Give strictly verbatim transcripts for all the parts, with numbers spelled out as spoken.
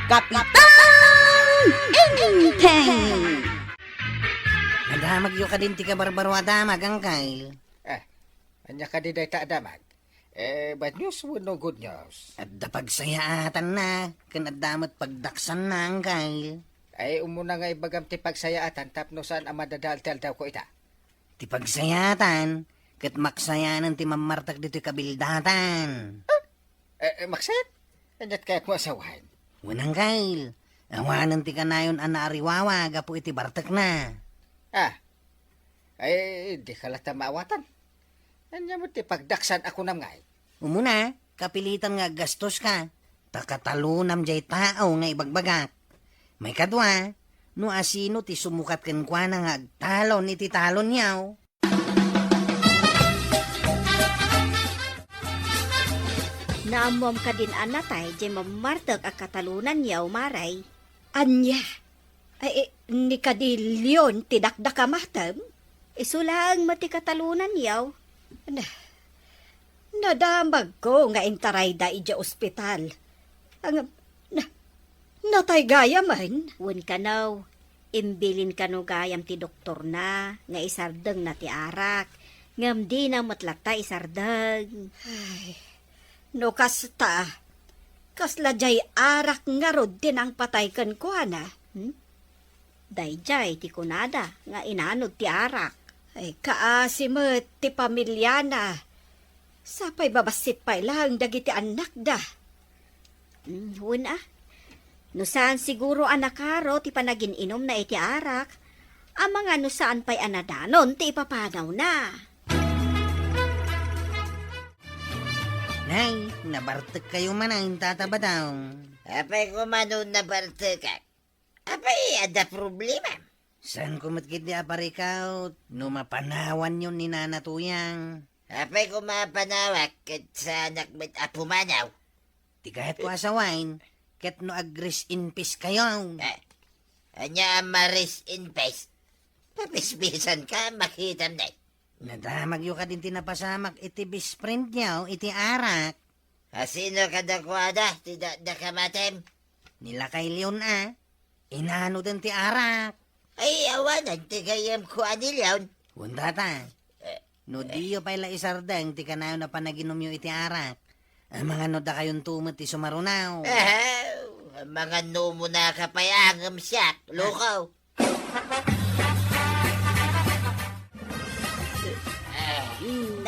Kapitan Enteng! Nadamagyo kadin ti kabarbaro a damag, Angkel. Eh, ania kadi dayta a damag? Eh, bad news wenno good news? Adda pagsayaatanna, ken adda met pagdaksanna, Angkel. Ay, umuna nga ibagam ti pagsayaatan tapno saan a madadael ti aldawko ita. Ti pagsayaatan, ket maksayanen ti mammartek ditoy kabildatan. Eh, eh, maksayat? Aniat kayatmo a sawen? Wen, Angkel, awanen ti kanayon a naariwawa gapu iti bartekna. Ah, ay, dika latta maawatan. Ania met ti pagdaksan a kunam ngay? Umuna, kapilitan nga aggastoska, ta katalonam jay tao nga ibagbagak. Maikadua, no asino ti sumukat kenkuana nga agtalon iti talonyo. Naammoam kadin a natay jay mammartek a katalonanyo, Mare. Ania? Ay, eh, ni kadi Leon ti dakdakamatem? Isu laeng met ti katalonanyo. Na, nadamagko nga intarayda idiay ospital. Ang, na, natay gayamen? Wen kano, imbilin kano gayam ti doktorna nga isardengna ti arak, ngem dina met latta isardeng. Ay, no kasta, kasla jay arak ngarud ti nangpatay kenkuana? Hmm? Dayjay ti kunada nga inanod ti arak. Ay, kaasi met ti pamiliana. Sapay babassit pay laeng dagiti annakda. Mm, wen a. No saan siguro a nakaro ti panagin-inumna iti arak, amangan no saan pay a nadanon ti ipapanawna. Nay, nabartekkayo manen, Tata Badong. Apay koma no nabartekak? Apay, adda problema? Saanko met ketdi a parikaw no mapanawanyo ni Nana Tuyang? Apay koma a panawak ket saanak met a pumanaw? Ti kayatko a sawen, ket no ag-rest in peace kayo. Eh, ania a ma-rest in peace? Papisbisanka, makitam ne. Nadamagyo kadin ti napasamak iti best friendyo iti arak. Asino kadakuada ti dakdakamatem? Ni Lakay Leon a, inanoden ti arak. Ay, awanen ti gayyemko a ni Leon. Wen, Tata. Eh, no diyo pay la isardeng ti kanayon a panaginumyo iti arak, amangan no dakayonto met ti sumarunaw. Eh, amangan no umunaka pay a ngem siak, lukaw.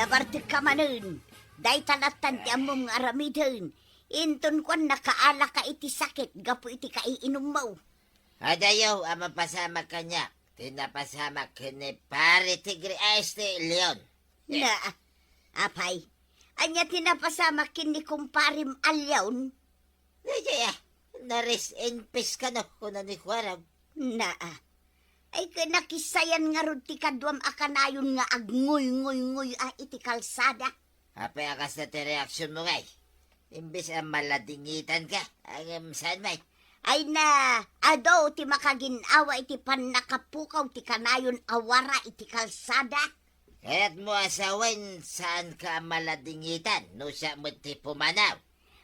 Nabartekka manen. Dayta lattan ti ammom nga aramiden. Inton kuan, nakaalaka iti sakit gapu iti kaiinummo. Adayo a mapasamak kaniak ti napasamak ken ni Pare Tigre a este Leon. Na, apay, ania ti napasamak ken ni kumparem a Leon? Daydiay a, na-rest in peace kano, kuna ni Kuarog. Naa. Ay, ket nakisayan ngarud ti kaduam a kanayon nga agnguynguynguy a iti kalsada. Apay a kasta ti reaksionmo ngay? Imbes a maladingitanka, ngem saan met? Ay na, adu ti makagin-awa iti pannakapukaw ti kanayon a wara iti kalsada. Kayatmo a sawen, saanka a maladingitan no siak met ti pumanaw.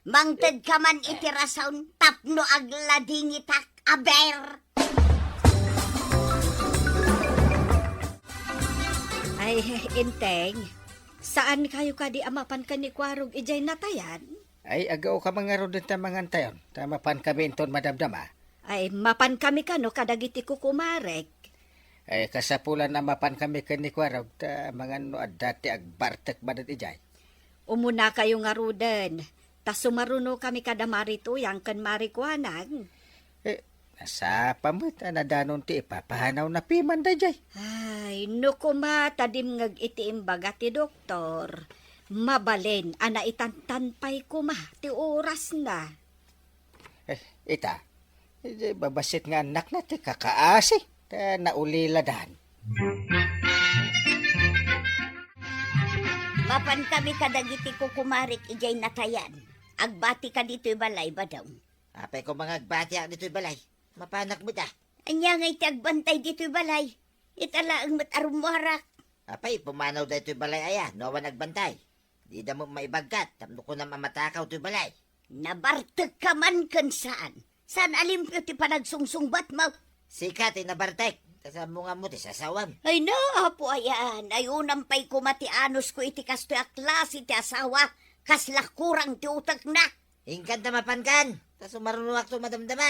Mangtedka man iti rason tapno agladingitak, aber! Ay, Enteng, saankayo kadi a mapan ken ni Kuarog idiay natayan? Ay, agaoka man ngaruden ta mangantayon, ta mapankami inton madamdama. Ay, mapankami kano kadagiti kukumarek. Ay, kasapulan a mapankami ken ni Kuarog, ta mangan no adda ti agbartek manen idiay. Umunakayo ngaruden, ta sumarunokami kada Mari Tuyang ken Mari Kuanang. Eh, nasapa met a nadanon ti ipapanawna piman daydiay. Ay, no koma ta dimngeg iti imbaga ti doktor, mabalin a naitantan pay koma ti orasna. Eh, ita, idiay babassit nga annakna ti kakaasi, ta nauliladan. Mapankami kadagiti kukumarek idiay natayan. Agbatika ditoy balay, Badong. Apay koma nga agbatiak ditoy balay? Mapanak met a. Ania ngay ti agbantay ditoy balay? Ita laeng met a rummuarak. Apay, pumanaw daytoy balay aya, no awan agbantay? Dida met maibaggat, tapno kunam a matakaw toy balay. Nabartekka man ken saan. Saan a limpio ti panagsungsungbatmo? Sika ti nabartek. Kasano nga mo ti sasawam? Ay na, apo ayan. Ay unam pay koma ti anusko iti kastoy a klase ti asawa. Kasla kurang ti utekna. Inkan ta mapankan. Ta sumarunoakto madamdama.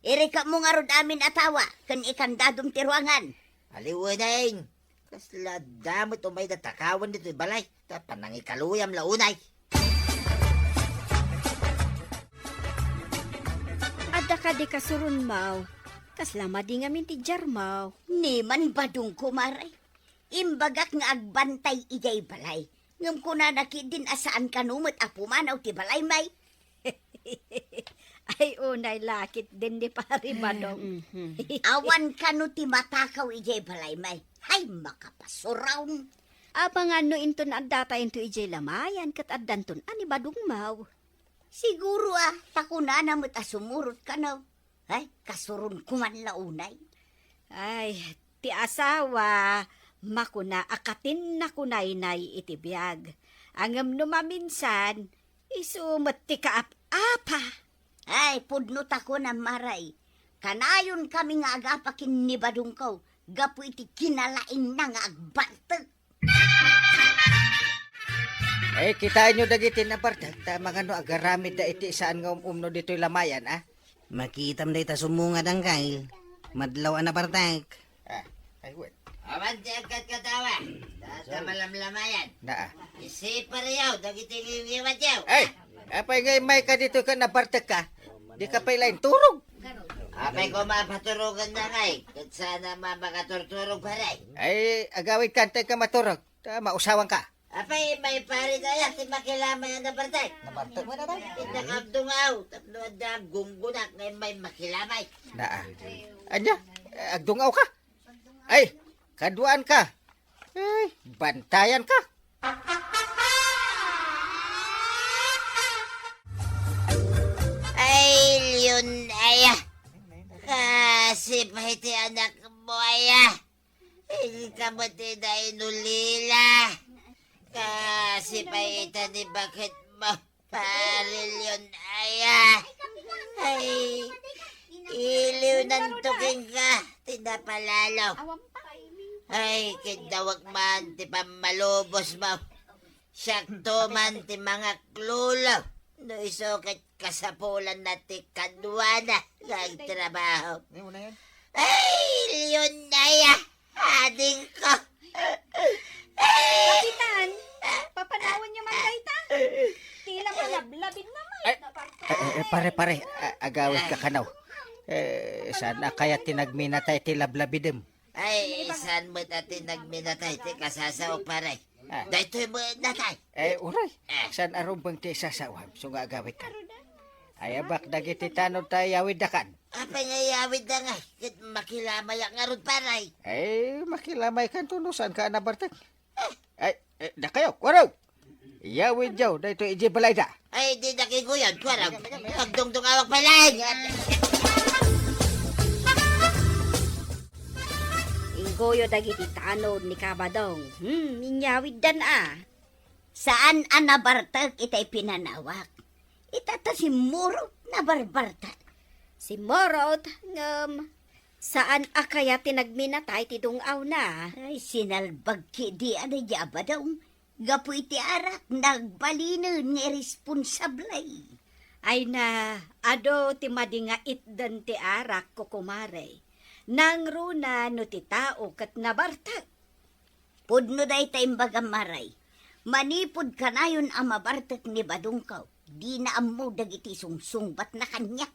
Irikatmo ngarud amin a tawa, ken ikandadom ti ruangan. Aliweneng. Kasla adda met umayda takawan ditoy balay. Ta panangikaluyam la unay. Adda kadi kasuronmaw? Kasla madi ngamin ti diarmaw. Ni man badong, kumare. Imbagak nga agbantay idiay balay. Ngem kunana ketdin a saan kano met a pumanaw ti balay, may. Ay, unay lakit din ni Pari Badong. Mhm. Awan kano ti matakaw idiay balay, may. Hay, makapasuraw. Apangan no inton adda tayo into idiay lamayan, ket addanton a ni Badong maw. Siguro, ah, ta kunana met a sumurot kano. Ay, kasuron ko man la unay. Ay, ti asawa, makuna a katinna kunaynay iti biag. Ngem no maminsan, isu met ti kaap-apa. Ay, pudno ta kunam, Maray. Kanayon kami nga agapa ken ni Badongko, gapu iti kinalaingna nga agbartek. Eh, kitaenyo dagiti nabartek, ta mangano agaramidda iti saan nga um-umno ditoy lamayan, a? Makitam dayta sumungad, angkay. Madlaw a nabartek. Ah, ay, wait. Awan ti agkatkatawa. Data malamlamayan. Naa. Isiparyaw, dagiti ngiwat yaw. Ay, apay nga imay ka dito ka nabartek ka? Di ka pay lain turog. Apay ko mapaturogan na kay. Ket sana mapakaturturog pa rin. Ay, agawid ka, antay ka maturog. Ta, mausawan ka. Apay, may pari kaya ti makilamay a nabartek. Nabartek mo na ba? Inakagdungaw, tapno adda gunggunak nga may makilamay. Naa. Anya? Eh, agdungaw ka? Ay, kaduan ka. Ay, bantayan ka. Ay, Leon, aya. Kasi pa iti anak mo, aya. Inka mo ti nainulila. Kasi pa ita ni bakit mo. Parilyon, aya. Ay, iliw nantuking ka, tinapalalo. Ay, kidawag man ti pammalubos mo. Siakto man ti mangaklolo. No isu ket kasapulan na ti kaduana nga agtrabaho. Ay, Leon, aya. Adingko. Kapitan, papanawanyo man dayta. Tila malablabin naman. Ay, ay, ay, ay, pare, pare, a-, agawid ka kanaw. Eh, saan a kayat ti nagminatay ti lablabidem? Ay, saan met a ti nagminatay ti kasasao, pare? Ah. Daytoy met natay. Eh, uray. Ah. Saan a rumbeng ti isasawam? So nga agawid ka. Ay, abak dagiti tanod ta yawid da kan. Apay nga iyawidda nga, ket makilamayak ngarud, paray. Ay, makilamay kanto no saan ka a nabartek. Ay, eh, dakayo, kuwaraw! Iyawid yaw, daytoy idiay balayda. Ay, di nakiguyon, kuwaraw. Pagdungdungawak pay laeng. Inggoyo dagiti tanod ni Kabadong. Hmm, inyawiddan a. Saan a nabartek itay pinanawak. Ita ta simmurot, nabarbartek. Simmurot, ngem saan a kayat ti nagminatay ti dung-awna. Ay, sinalbag kidi a daydi a badong. Gapu iti arak, nagbalinen nga irresponsable. Ay na, adu ti madi nga itdan ti arak, kukumare. Nangruna no ti tao ket nabartek. Pudno dayta imbagam, Maray. Manipud kanayon a mabartek ni Badongko, dina ammo dagiti sungsungbatna kaniak.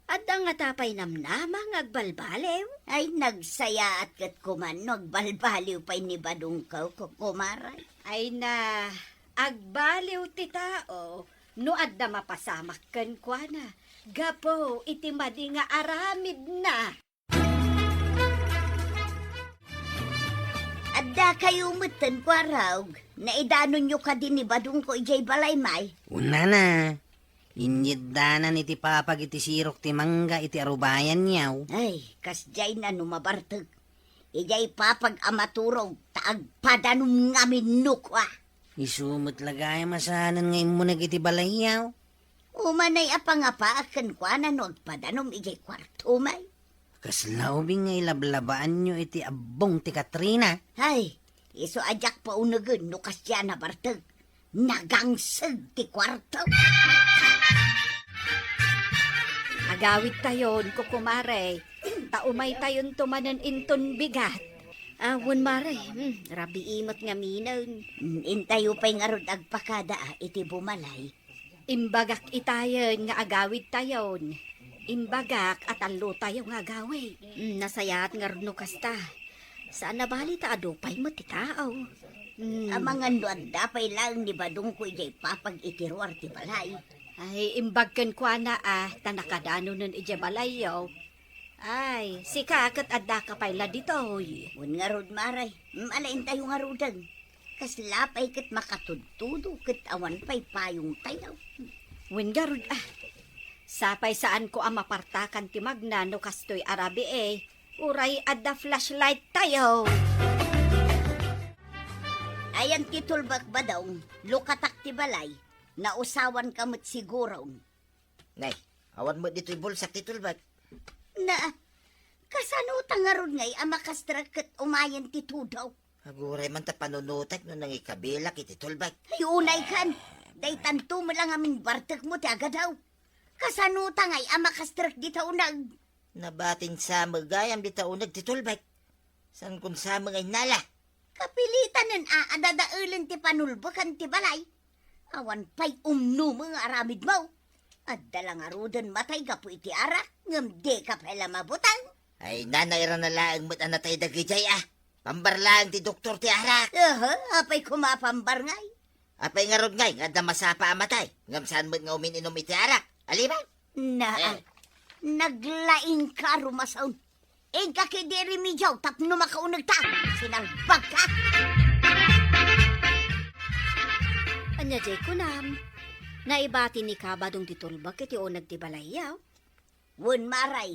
Adda ngata pay namnama nga agbalbaliw? Ay, nagsayaat ket kuman no agbalbaliw pay ni Badongko, kukumare. Ay na, agbaliw ti tao no adda mapasamak kenkuana gapu iti madi nga aramidna. Addakayo metten, kuarog. Naidanonyo kadi ni Badongko idiay balay, may? Unana, inyeddanan iti papag iti sirok ti mangga iti arubayanyo. Ay, kasdiay na no mabartek. Idiay papag a maturog, ta agpadanom ngamin no kua. Isu met la gayam a saanen nga immuneg iti balayyo. Umanay a pangapaak kenkuana no agpadanom idiay kuartom ay. Kasla ubing nga ilablabaan yo iti abbong ti Katrina. Ay, isu a diak paunegen no kasdiay a nabartek. Nagangseg ti kuarto. Agawidtayon, kukumare, ta umaytayonto manen inton bigat. Ah, wen, mare, hmm, rabii met ngaminen. Hmm, intayo pay ngarud agpakada, ah, iti bumalay. Imbagak itayen nga agawidtayon. Imbagak a tallotayo nga agawid. Hmm, nasayaat ngarud no kasta. Saan a bali ta adu pay met ti tao. Hmm. Amangan no adda pay laeng ni badongko idiay papag iti ruar ti balay. Ay, imbag kenkuana, ah, ta nakadanonen idiay balayyo. Ay, sika ket addaka pay la ditoy. Wen ngarud, mare, mm, alaentayo ngaruden. Kasla pay ket makatudtudo ket awan pay payongtayo. Wen ngarud, ah. Sapay saanko a mapartakan ti magna no kastoy a rabii, eh. Uray adda flashlight tayo. Ayan ti tulbak, Badong, lukatak ti balay, nausawan ka met siguron. Nay, awan met ditoy bulsak ti tulbak. Na, kasano ta ngarud ngay a makastrek ket umayen ti tudo? Aguray man ta panunotek no nangikabilak iti tulbak. Ay, unay kan, daytanto met la ngamin bartek mo ti agadaw. Kasano ta ngay a makastrek dita uneg? Nabatin sa met gayam dita uneg ti tulbak. Saan kun sa met ngay nala? Kapilitanen a adadaelen ti panulbekan ti balay. Awan pay umnumeng nga aramidmo. Adda la ngaruden matay gapu iti arak, ngem dika pay la mabuteng. Ay, nana, irana laeng met a natay dagidiay, ah. Pambar laeng ti doktor ti arak. Aha, apay koma pambar ngay? Apay ngarud ngay nga adda masapa a matay, ngem saan met nga umin-inum iti arak? Aliman? Na, eh, naglaing ka, Rumason. Inka kadi remedyo tapno makaunegta. Sinalbagka. Ania diay kunam? Naibati ni Kabadong ti tulbak iti uneg ti balayyo? Wen, mare.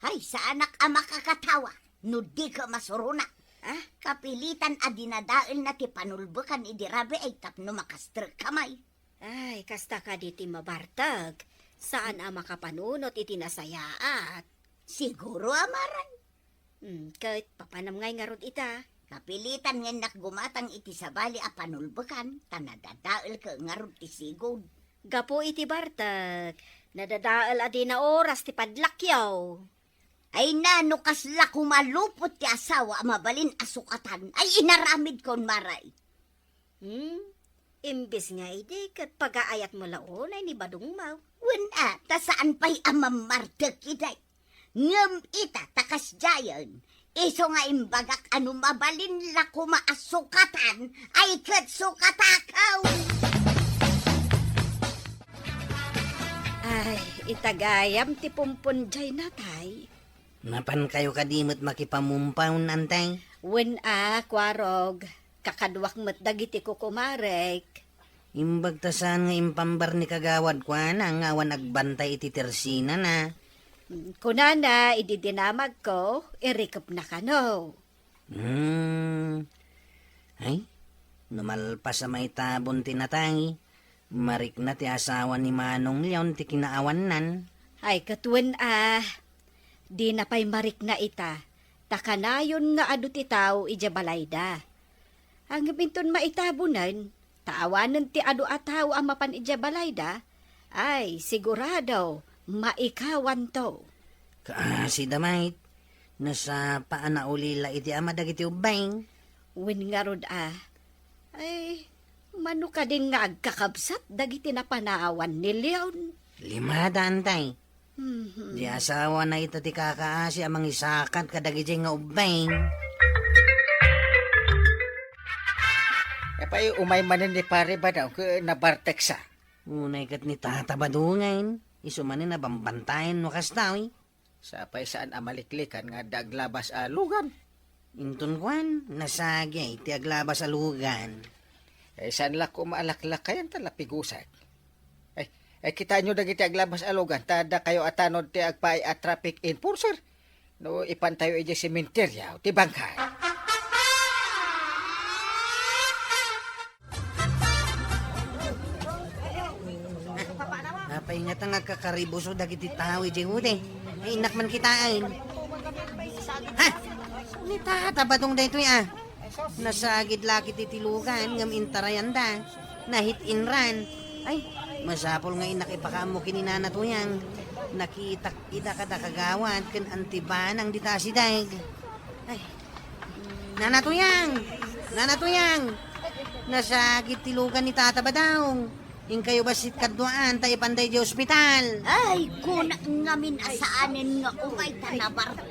Ay, saanak a makakatawa no dika masurona. Ah? Kapilitan a dinadaelna ti panulbekan idi rabii tapno makastrekka may. Ay, kasta kadi ti mabartek. Saan a makapanunot iti nasayaat. Siguro a, mare. Hmm, ket papanam ngay ngarud ita? Napilitan nga innak gumatang iti sabali a panulbekan, ta nadadaelka ngarud ti sigud. Gapu iti bartek, nadadael a dina oras ti padlakyo. Ay na, no kasla koma lupot ti asawa a mabalin a sukatan, ay inaramidkon, mare. Hmm? Imbes nga idi ket pagaayatmo la unay ni badongmo. Wen a, ta saan pay a mammartek idi. Ngem ita ta kasdiayen, isu nga imbagak a no mabalin la koma a sukatan, ay ket sukatakaw. Ay, itagayam ti pumpon diay natay. Napankayo kadi met makipamumpaw, antay? Wen a, Kuarog. Kakaduak met dagiti kukumarek. Imbag ta saan nga impambar ni Kagawad kuana nga awan agbantay iti tersinana. Kunana, idi dinamagko, irikepna kano. Hmm. Ay, no malpas a maitabon ti natay, marikna ti asawa ni Manong Leon ti kinaawannan. Ay, ket wen a, dina pay marikna ita, ta kanayon nga adu ti tao idiay balayda. Ngem inton maitabonen, ta awanen ti adu a tao a mapan idiay balayda, ay, sigurado, maikawanto. Kaasi da met, nasapa a naulila iti ama dagiti ubbing. Wen ngarud a, ay, mano kadin nga agkakabsat dagiti napanawan ni Leon? Lima da, antay. Mhm. Di asawana ita ti kakaasi a mangisakat kadagiti nga ubbing. Apay, umay manen ni Pare Badong ket nabarteksa. Unay ket ni Tata Badong, isu manen a bambantayan no kasta, uy. Sapay saan a maliklikan nga adda aglabas a lugan. Inton kuan, nasagay ti aglabas a lugan. Eh, saan la koma a laklakayan ta lapigusak. Eh, eh, kitaenyo dagiti aglabas a lugan, ta dakayo a tanod ti agpaay a traffic enforcer. No ipantayo idiay sementeryo ti bangkay. Ngata nga kakaribuso dagiti tao idiay udi. Ay, innak man kitaen. Ha? Ni Tata Badong daytoy, a. Nasagid la iti tilugan ngem intarayanda. Nahit-inran. Ay, masapul nga innak ipakaammo ken ni Nana Tuyang. Nakitak ida kada kagawad ken Anti Banang dita asideg. Ay. Nana Tuyang! Nana Tuyang! Nasagid tilugan ni Tata Badong. Inkayo bassit kaduaan ta ipanda idiay ospital. Ay, kuna ngamin a saanen nga umay ta nabarter.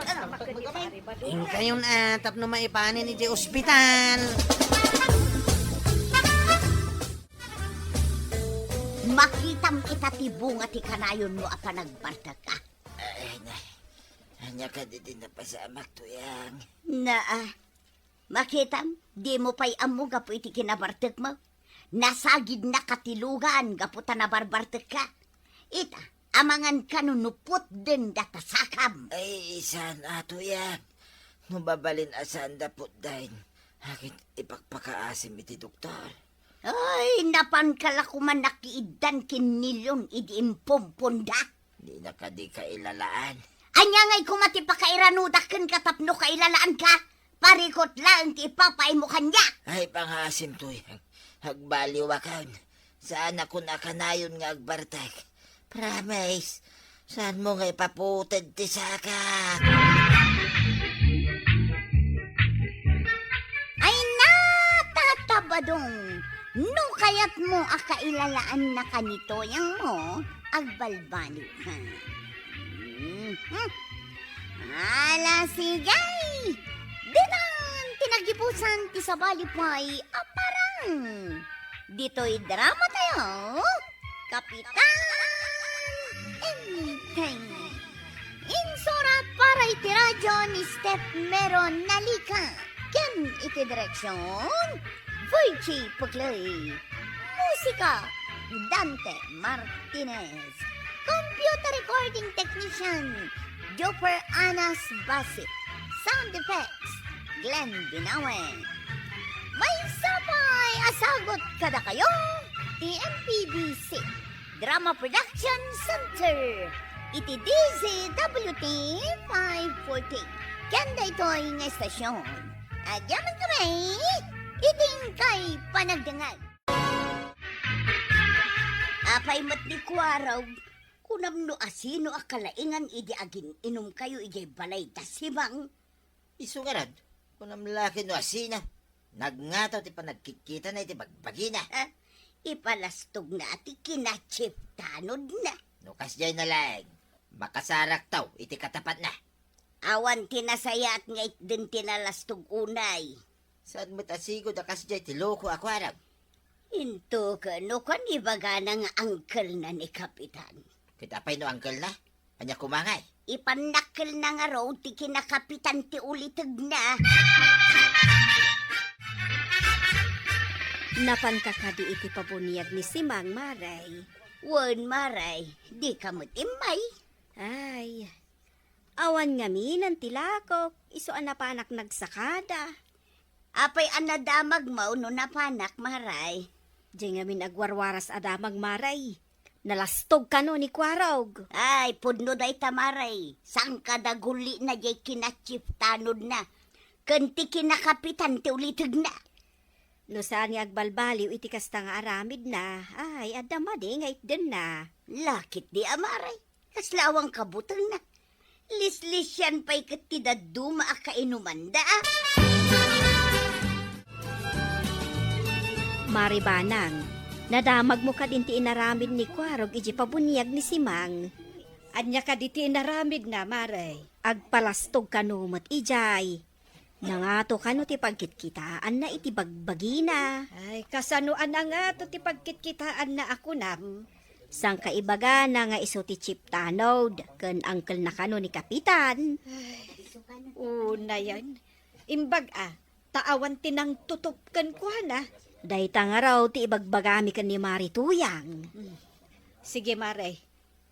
Inkayon a tapno maipanen idiay ospital. Makitam ita ti bunga ti kanayonmo a panagbartek, a. Ay, na, ania kadi ti napasamak, Tuyang? Naa, makitam, dimo pay ammo gapu iti kinabartekmo. Nasagidnaka tilugan gapu ta nabarbartekka. Ita, amangan kano no putden data sakam. Ay, saan a, Tuyang. No mabalin a saanda putdaen, agid ipakpakaasim iti doktor. Ay, napanka la koma nakiiddan ken ni Leon idi impumponda. Dina kadi kailalaan. Ania ngay koma ti pakairanudak kenka tapno kailalaanka? Parikot laeng ti ipapaaymo kaniak. Ay, pangaasim, Tuyang. Agbaliwakon. Saanakon a kanayon nga agbartek. Promise. Saanmo nga ipaputed ti sakak. Ay, natatabadong. No kayatmo a kailalaannaka ni Tuyangmo, agbalbaliw. Hmm. Ala, sige! Ditan ti nagibusan ti sabali pay a parang. Ditoy drama tayo, Kapitan Enteng. Insurat para iti radyo ni Steph Meron Nalica. Ken iti direksyon, Virgie Puclay. Musika, Dante Martinez. Computer recording technician, Jopper Anas Basit. Sound effects, Glenn Binawen. Maysa pay a sagut kadakayo ti M P B C Drama Production Center iti D Z W T five forty. Ken daytoy nga estasyon, agyaman kami iti inkay panagdengngeg. Apay met ni Kuarog, kunam no asino a kalaingan idi agin-inumkayo idiay balay da Simang? Isu ngarud, kunam la ket no asino. Nagngato ti panagkitkitana iti bagbagina. Ah, ipalastogna ti kinatsiptanodna. No kasdiay na laeng, makasarakto iti katapatna. Awan ti nasayaat nga itden ti nalastog unay. Saan met a sigud a kasdiay ti loko a Kuarog? Into ken no kuan ibagana nga angkelna ni Kapitan. Ket apay no angkelna? Ania koma ngay? Ipannakkelna ngarud ti kinakapitan ti ulitegna. Napanka kadi iti pabuniag ni Simang, Maray? Wen, Maray, dika met immay. Ay, awan ngaminen ti lakok, isu a napanak nagsakada. Apay a nadamagmo no napanak, Maray? Diay ngamin agwarwaras a damag, Maray. Nalastog kano ni Kuarog. Ay, pudno dayta, Maray. Sangkada gulina diay kinatsiptanodna ken ti kinakapitan ti ulitegna. No saan nga agbalbaliw iti kasta nga aramidna, ay, adda madi nga itdenna. Lakit di a, Maray. Kasla awan kabutengna. Lislisian pay ket ti dadduma a kainumanda, a. Mari Banang, nadamagmo kadin ti inaramid ni Kuarog idiay pabuniag ni Simang? Ania kadi ti inaramidna, Mari? Agpalastog kano met idiay. Nangato kano ti pagkitkitaanna iti bagbagina. Ay, kasano a nangato ti pagkitkitaanna a kunam? Sangka ibagana nga isu ti Chief Tanod ken angkelna kano ni Kapitan. Ay, unayen. Imbag a, ta awan ti nangtutup kenkuana. Dayta ngarud ti ibagbagami ken ni Mari Tuyang. Hmm. Sige, Mari.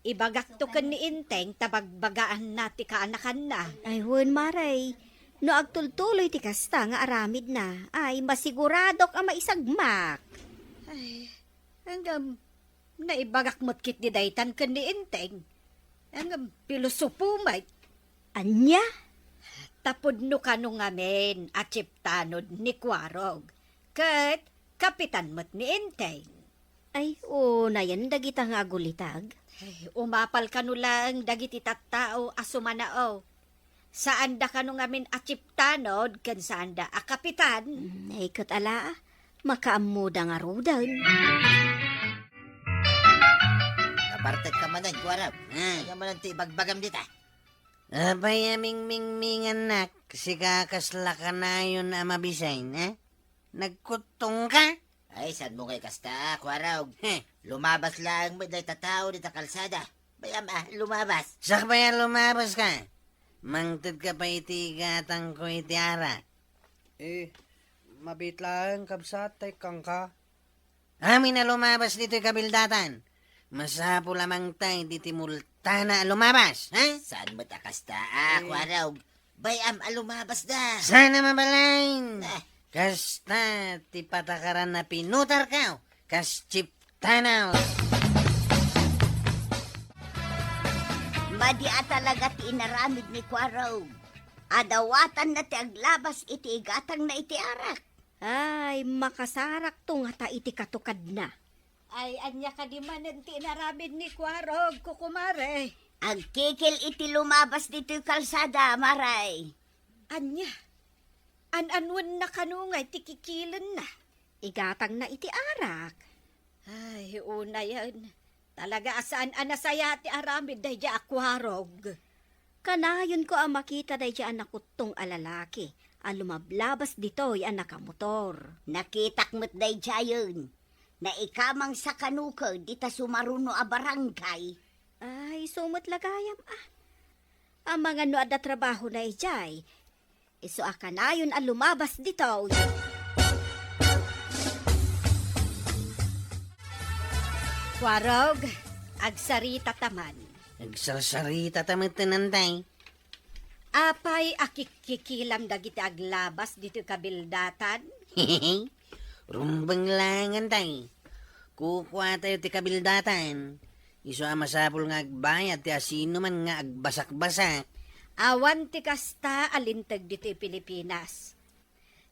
Ibagakto ken ni Enteng ta bagbagaanna ti kaanakanna. Ay, wen, Mari. No agtultuloy ti kasta nga aramidna, ay, masiguradok a maisagmak. Ay, ngem, Naibagak met ketdi daytan ken ni Enteng. Ngem pilosopo met. Ania? Ta pudno kano ngamin a chiptanod ni Kuarog, ket kapitan met ni Enteng. Ay, unayen dagita nga agulitag. Ay, umapal kano laeng dagiti tattao a sumanao. Saanda kano ngamin a chiptanod ken saanda a kapitan. Mm, ay, ket ala, makaammoda ngaruden. Nabartek ka manen, Kuarog. Ah. Ania manen ti ibagbagam dita? Apay a mingmingmingannak, sika kasla kanayon a mabisin, eh? Nagkuttong ka? Ay, saanmo ngay kasta, Kuarog? Heh. Lumabas laeng met dayta tao dita kalsada. Bay-am a, lumabas. Sakbay a lumabas ka. Mangted ka pay iti igatangko iti arak. Eh, mabiit laeng, kabsat, ta ikkanka. Amin a lumabas ditoy kabildatan. Masapul a mangted iti multana a lumabas, ha? Saan met a kasta, a, eh, Kuarog? Bay-am a lumabas da. Saan a mabalin? Ah. Kasta ti patakaran a pinutarko, kas chiptanod. Madi a talaga ti inaramid ni Kuarog. Adawatanna ti aglabas iti igatangna iti arak. Ay, makasarakto ngata iti katukadna. Ay, ania kadi manen ti inaramid ni Kuarog, kukumare? Agkikil iti lumabas ditoy kalsada, maray. Ania? An-anuenna kano ngay ti kikilenna? Igatangna iti arak. Ay, unayen. Talaga a saan a nasayaat ti aramid daydiay a Kuarog. Kanayonko a makita daydiay a nakuttong a lalaki a lumablabas ditoy a nakamotor. Nakitak met daydiayen. Naikamangsa kano ket dita sumaruno a barangay. Ay, isu met la gayam, a. Amangan no adda trabahona idiay. Isu a kanayon a lumabas ditoy. Kuarog, agsarita ta man. Agsarsarita ta met, Antay. Apay a kikkikilam dagiti aglabas ditoy kabildatan? Rumbeng laeng, Antay. Kukuatayo ti kabildatan. Isu a masapul nga agbayad ti asinoman nga agbasakbasak. Awan ti kasta a linteg ditoy Pilipinas.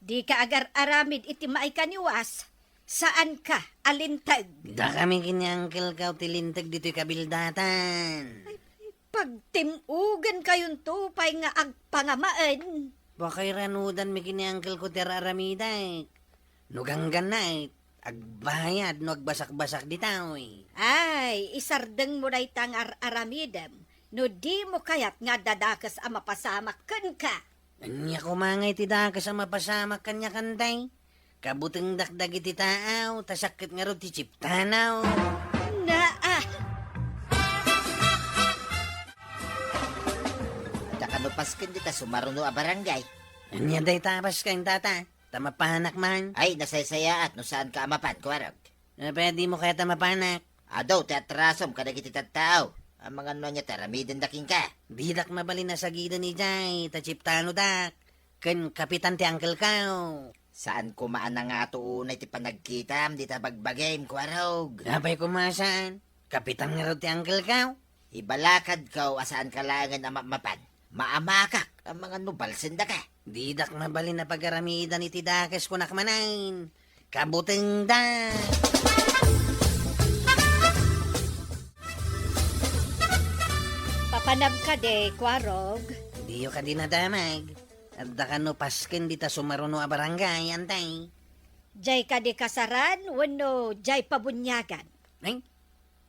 Dika agar-aramid iti maikaniwas, saanka a linteg. Dakami ken ni Uncle Kao ti linteg ditoy kabildatan. Ay, pagtim-ugan kayonto pay nga agpangamaen. Pakairanudanmi ken ni Uncle Kao ti ar-aramidek. No ganggannaet, agbayad no agbasakbasak ditoy. Ay, isardengmo dayta nga ar-aramidem no dimo kayat nga adda dakes a mapasamak kenka. Ania koma ngay ti dakes a mapasamak kaniak, Antay? Kabutengdak dagiti taaw, ta sakket ngarud ti chiptanaw. Naa! Adda kano pasken dita sumaruno a barangay? Ania dayta a pasken, tata? Ta mapanak man. Ay, nasaysayaat no saanka a mapan, Kuarog. Apay a dimo kayat a mapanak? Adu ti atrasom kadagiti tattao. Amangan no ania ti aramidenda kenka. Didak mabalin a sagiden idiay, ta chiptanodak. Ken kapitan ti Uncle Kao. Saan koma a nangato unay ti panagkitam dita bagbagim, Kuarog. Apay koma saan? Kapitan ngarud ti Uncle Kao. Ibalakadko a saanka laengen a mapmapan. Maamakak, amangan no balsendaka. Didak mabalin a pagaramidan iti dakes, kunak manen. Kabutengda. Papanam kadi, Kuarog? Diyo kadi nadamag. Adda kano pasken dita sumaruno a barangay, Antay? Diay kadi kasaran wenno diay pabuniagan? Ay,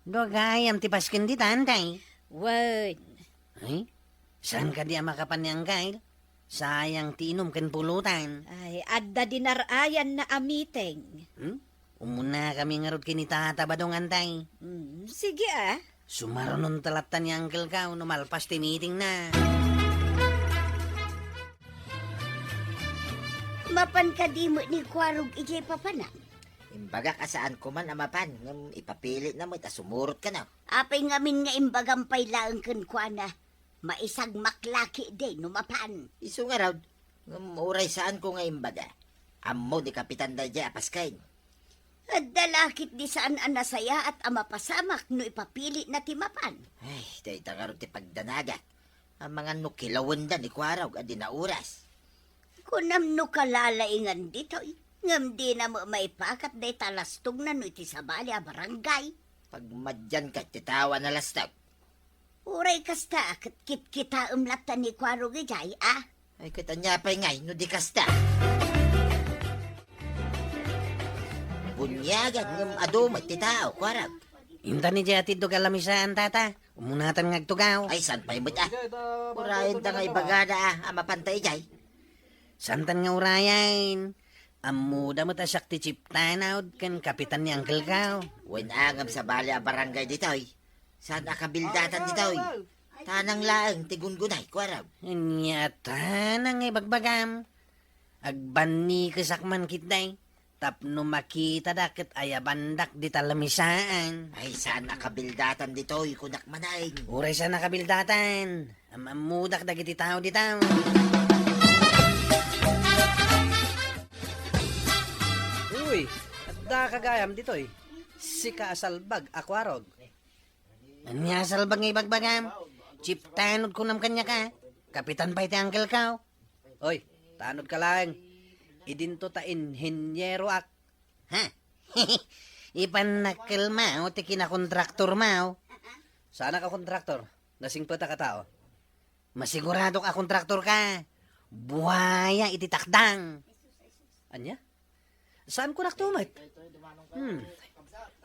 dua gayam ti pasken dita, Antay. Wen. Ay, saan kadi a makapan ni Uncle? Sayang ti inum ken pulutan. Ay, adda dinar-ayanna a meeting. Hmm? Umunakami ngarud ken ni Tata Badong, Antay. Hmm, sige, a. Sumarunonta latta ni Uncle Kao no malpas ti meetingna. Mapan kadi met ni Kuarog idiay papanam? Imbagak a saan koman a mapan, ngem ipapilitna met a sumurot kano. Apay ngamin nga imbagam pay laeng kenkuana? Maisagmak la ketdi no mapan. Isu ngarud, ngem uray saanko nga imbaga, ammo ni Kapitan daydiay a pasken. Adda la ketdi saan a nasayaat a mapasamak no ipapilitna ti mapan. Ay, dayta ngarud ti pagdanagak. Amangan no kilawenda ni Kuarog a di nauras. Kunam no kalalaingan ditoy, ngem dina met maipakat dayta a lastogna no iti sabali a barangay. Pagmadianka iti tao a nalastog. Uray kasta, ket kitkitaem latta ni Kuarog idiay, a? Ay, ket ania pay ngay no di kasta? Bunyagan ngem adu met ti tao, Kuarog. Intan idiay atiddog a lamisaan, tata. Umunatan nga agtugaw. Ay, saan pay met, a? Urayen ta nga ibagada, a, a mapanta idiay. Saantan nga urayen. Ammoda met a siak ti chief tanod ken kapitan ni Uncle Kao. Wen, a, ngem sabali a barangay ditoy. Saan a kabildatan ditoy? Tanang laeng ti gungunay, Kuarog. Ania tanang nga ibagbagam? Agbannikesakman ketdi tapno makitada ket ayabandak dita lamisaan. Ay, saan a kabildatan ditoy, kunak manen. Uray saan a kabildatan. Am-ammodak dagiti tao dita. Uy, addaka gayam ditoy. Sika a salbag a Kuarog. Ania a salbag nga ibagbagam? Chief tanod kunam kaniak, a. Kapitan pay ti Uncle Kao. Oy, tanodka laeng. Idinto ta inhinieroak. Ha? Ipannakkelmo ti kinakontraktormo. Saanak a kontraktor. Nasingpetak a tao. Masiguradok a kontraktorka. Buaya iti takdang. Ania? Saan kunak to met? Hmm.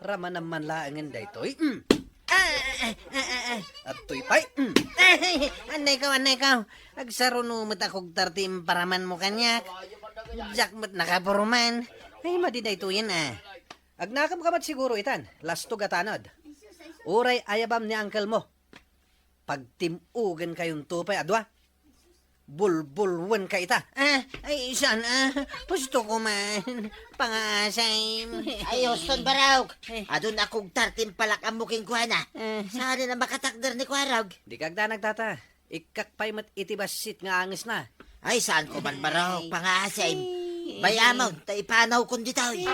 Ramanam man laengen daytoy. Hmm. Ah, ah, ah, ah, ah. Adtoy pay. Hmm. Ay, annay kaw, annay kaw. Agsaruno met a kugtar ti imparamanmo kaniak. Diak met nakapuruman. Ay, madi daytoyen, a. Agnakemka met siguro itan. Lastog a tanod. Uray ayabam ni uncle mo. Pagtim-ugenkayonto pay a dua. Bulbulwenka ita. Ah, ay, saan, a? Husto ko man. Pangasim. Ay, Houston Barok. Eh. Adun a kugtar ti impalak-ammo kenkuana. Eh. Saan a makatakder ni Kuarog? Dika agdanag, tata. Ikkak pay met iti bassit nga angesna. Ay, saan ko man, Barok. Ay. Pangasim. Eh. Bay-amon, ta ipanawkon ditoy. Eh.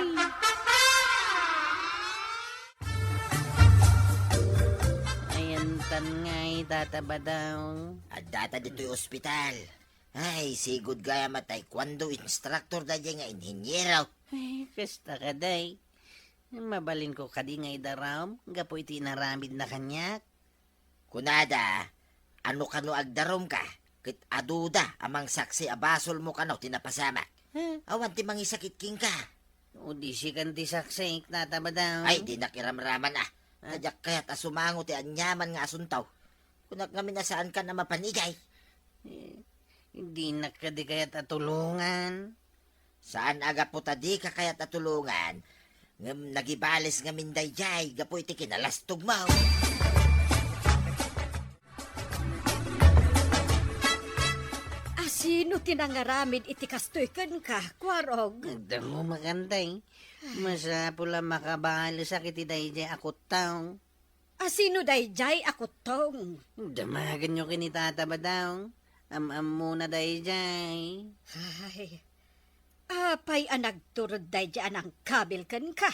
Ayantan ngay, Tata Badong. Addata ditoy ospital. Ay, sigud gayam a taekwondo instructor daydiay nga inhinyero. Ay, kasta kadi. Mabalinko kadi nga idarum gapu iti inaramidna kaniak? Kunada, a no kano agdarumka, ket aduda a mangsaksi a basolmo kano ti napasamak. Hmm. Awan ti mangisakit kenka. O di sikan ti saksik, Tata Badong. Ay, dinak iramraman, a. Ah. Ta diak kayat a sumango ti aniaman nga asunto. Kunak ngamin a saankan a mapan idiay. Eh, dinak kadi kayat a tulongan. Saan a gapu ta dika kayat a tulongan, ngem nagibales ngamin daydiay gapu iti kinalastogmo. A sino ti nangaramid iti kastoy kenka, Kuarog? Adda mo makantay. Masapul a makabalesak iti daydiay a kuttong. A sino daydiay a kuttong? Damagenyo ken ni Tata Badong. Am-ammona daydiay. Ay, apay a nagturod daydiay a nangkabil kenka?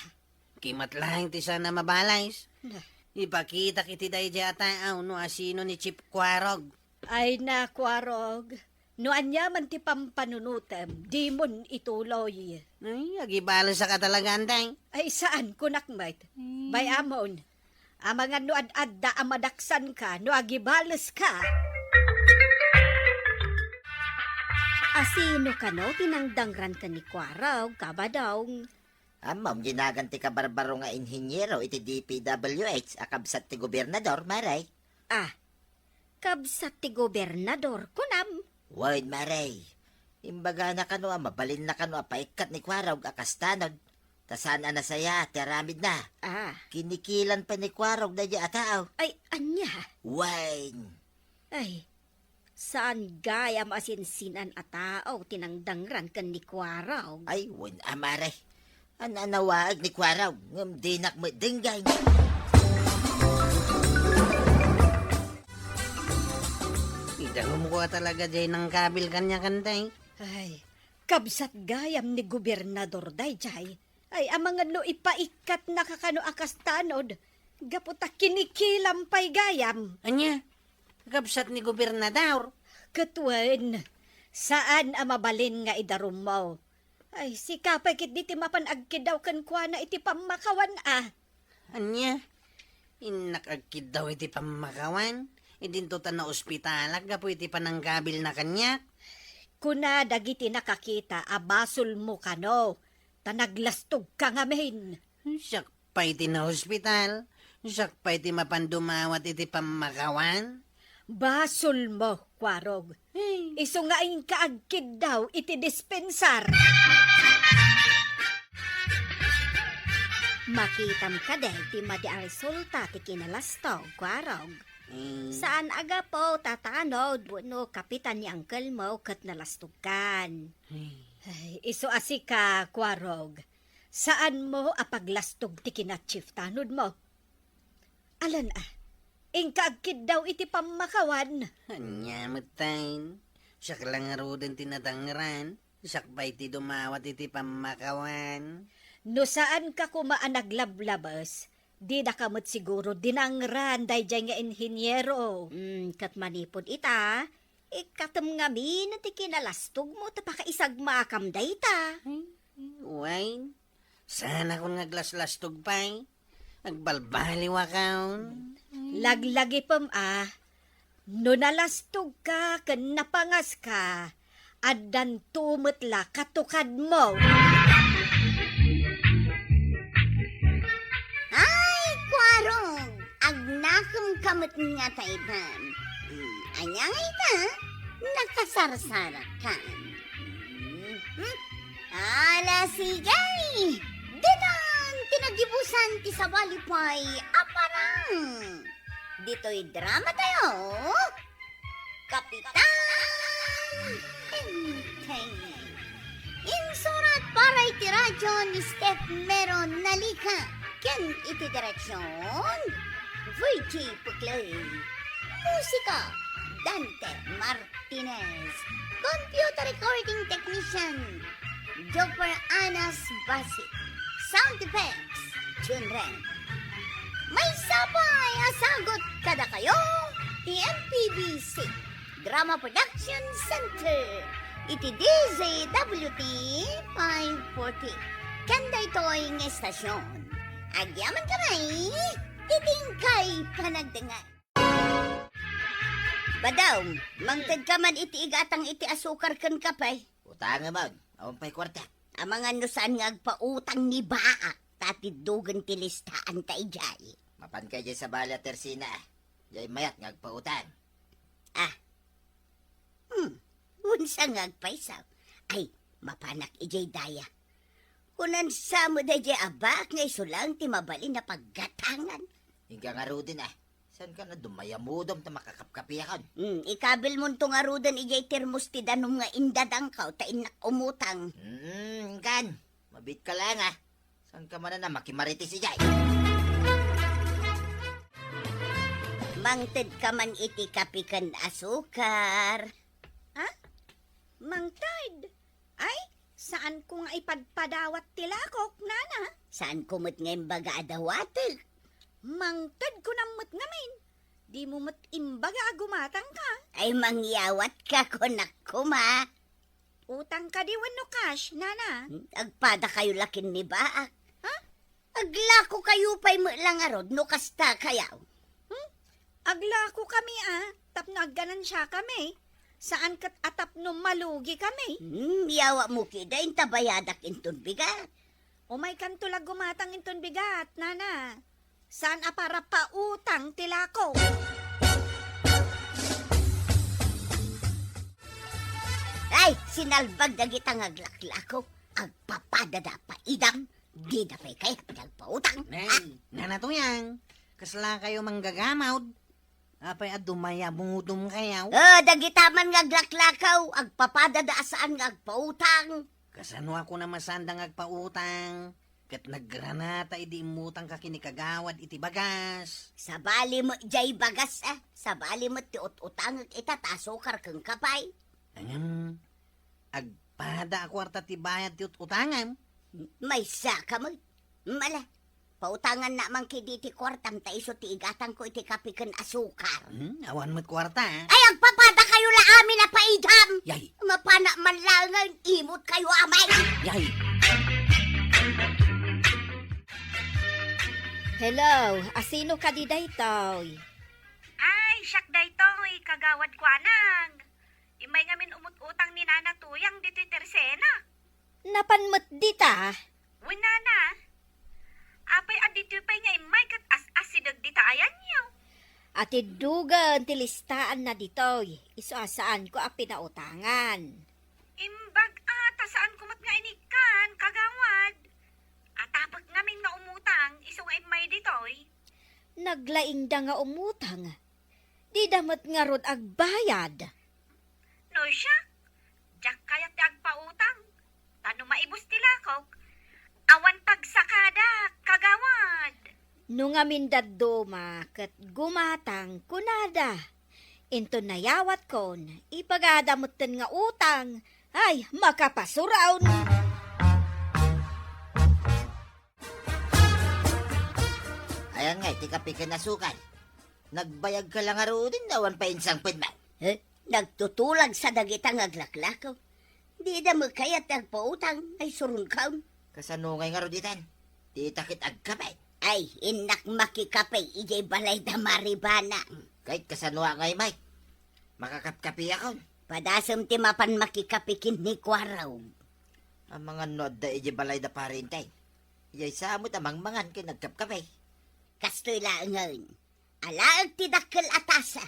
Kimat laeng ti saan a mabales. Na. Ipakitak iti daydiay a tao no a sino ni Chief Kuarog. Ay na, Kuarog. No aniaman ti pampanunotem, dimon ituloy. Ay, agibalesak a talaga, Antay. Ay, saan, kunak met. Hmm. Bay-amon, amangan no ad-adda a madaksanka no agibaleska. A sino kano ti nangdangran ken ni Kuarog, Kabadong? Ammom, ginagan ti kabarbaro nga inhinyero iti D P W H a kabsat ti gobernador, Mare. Ah, kabsat ti gobernador, kunam? Wen, Mare. Imbagana kano a mabalinna kano a paikkat ni Kuarog a kastanod, ta saan a nasayaat ti aramidna. Ah. Kinikilan pay ni Kuarog daydiay a tao. Ay, ania? Wen. Ay, saan gayam a sinsinan a tao ti nangdangran ken ni Kuarog? Ay, wen a, Mare. An-anawaag ni Kuarog, ngem dinak met denggay. Idarum ko a talaga jay nangkabil kaniak, Antay. Ay, kabsat gayam ni gobernador dayjay. Ay, amangan no ipaikkatnaka kano a kas tanod, gapu ta kinikilam pay gayam. Ania? Kabsat ni gobernador? Ket wen, saan a mabalin nga idarummo. Ay, sika pay ketdi ti mapan agkiddaw kenkuana iti pammakawan a. Ania? Innak agkiddaw iti pammakawan? Idinto ta naospitalak gapu iti pananggabilna kaniak. Kuna dagiti nakakita a basolmo kano, ta naglastogka ngamin. Siak pay ti naospital? Siak pay ti mapan dumawat iti pammakawan? Basolmo, Kuarog. Hey. Isu nga inka agkiddaw iti dispensar. Makitam kadi ti madi a resulta ti kinalastog, Kuarog? Hmm. Saan a gapu ta tanod wenno kapitan ni angkelmo ket nalastogkan. Hmm. Ay, isu a sika, Kuarog. Saanmo a paglastog ti kina-chief tanodmo. Alan a, inka agkiddaw iti pammakawan. Ania metten? Siak la ngaruden ti nadangran. Siak pay ti dumawat iti pammakawan. No saanka koma a naglablabes, didaka met siguro dinangran daydiay nga inhiniero. Mm, ket manipud ita, ikkatem ngamin ti kinalastogmo ta pakaisagmakam dayta. Ay, wen, saanakon nga aglaslastog pay. Agbalbaliwakon. Laglagipem a, no nalastogka ken napangaska, addanto met la katukadmo. Ay, Kuarog! Agnakemka met nga taydan. Hmm, ania nga ita? Nakasarsarakan. Hmm, hmm. Ala, sige! Ditan ti nagibusan ti sabali pay a parang. Ditoy dramatayo, Kapitan Tengteng. Insurat para iti radyo ni Steph Mero Nalica ken iti direksion, Virgie Puclay. Musika, Dante Martinez. Computer recording technician, Joper Anas Basi. Sound effects, Jun Ren. Maysa pay a sagut kadakayo ti M P B C Drama Production Center iti D Z W T five forty. Ken daytoy nga estasion, agyamankami ti tingkay panagdengngeg. Badaw, mangtedka man iti igatang iti asukar ken kape. Utangem, awan pay kuarta. Amangan no saan nga agpautang ni Baak, ta tiddogen ti listaan ta idiay. Mapanka idiay sabali a tersina. Diay mayat nga agpautang. Ah. Hmm, unsa nga agpayso? Ay, mapanak idiay daya. Kunan sa met daydiay a Baak nga isu lang ti mabalin a paggatangan. Inka ngaruden a. Saanka a dumayamudom ta makakapkapiakon? Hmm, ikabilmonto ngaruden idiay termos ti danum nga indadangko ta innak umutang. Hmm, inkan. Mabiitka laeng a. Saanka manen a makimarites idiay? Mangtedka man iti kape ken asukar. Ha? Mangted? Ay, saanko nga ipadpadawat ti lakok, nana. Saanko met nga imbaga a dawatek. Mangtedko nan met ngamin. Dimo met imbaga a gumatangka. Ay, mangyawatka, kunak koma. Utang kadi wenno cash, nana? Hmm, agpadakayo la ken ni Baak. Ha? Aglakokayo pay met la ngarud no kasta kayo. Hmm? Aglakokami a, tapno agganansiakami. Saan ket a tapno malugikami. Hmm, yawatmo kadi inta bayadak inton bigat. Umaykanto la gumatang inton bigat, nana. Saan a para pautang ti lako. Ay, sinalbag dagita nga aglaklako. Agpapadada pay idam. Dida pay kayat nga agpautang. Nay, ah, Nana Tuyang, kasla kayo manggagamod? Apay a dumayamudom kayo? Oh, dagita man nga aglaklakaw, agpapadada a saan nga agpautang. Kasano a kuna masanda nga agpautang? Ket nagranata idi immutangka ken ni kagawad iti bagas. Sabali met jay bagas, ah. Sabali met ti ut-utangek ita ta asukar ken kape. Ngem, agpada a kuarta ti bayad ti ut-utangem. Maysaka met. Mala, pautangannak man kadi ti kuartam ta isu ti igatangko iti kape ken asukar. Hmm, awan met kuarta, ah. Ay, agpapadakayo la amin a paidam! Yay! Mapanak man laeng nga imot kayo, amay! Yay! Hello, asino kadi daytoy? Ay, siak daytoy, Kagawad Kuanang. Immay ngamin umut-utang ni Nana Tuyang ditoy Tersena. Napan met dita? Wen, Nana. Apay a ditoy pay nga immay ket as-asideg dita ayanyo? Atiddogen ti listaanna ditoy, isu a saanko a pinautangan. Imbag a ta saanko met nga inikkan, Kagawad. Atapek ngamin nga umutang, isu nga immay ditoy. Naglaingda nga umutang. Dida met ngarud agbayad. No siak, diak kayat ti agpautang. Ta no maibus ti lakok, awan pagsakadak, Kagawad. No ngamin dadduma ket gumatang, kunada. Inton nayawatkon, ipagada metten nga utang, ay, makapasuraon. Ayan nga, iti kape ken asukar. Nagbayag ka la ngaruden, awan pay insangpet man. Eh, nagtutulag sa dagita nga aglaklakaw. Dida met kayat ti agpautang, ay surungkaw. Kasano ngay ngarud itan? Dita ket agkape. Ay, innak makikape, idiay balay da Maribana. Kayat kasano ngay, Mike? Makakapkapiakon. Padasem ti mapan makikape ken ni Kuarog. Amangan no adda idiay balay da Pare Enteng. Iyay sa met a mangmangan ken agkapkape. Kastoy laengen. Alaek ti dakkel a tasa.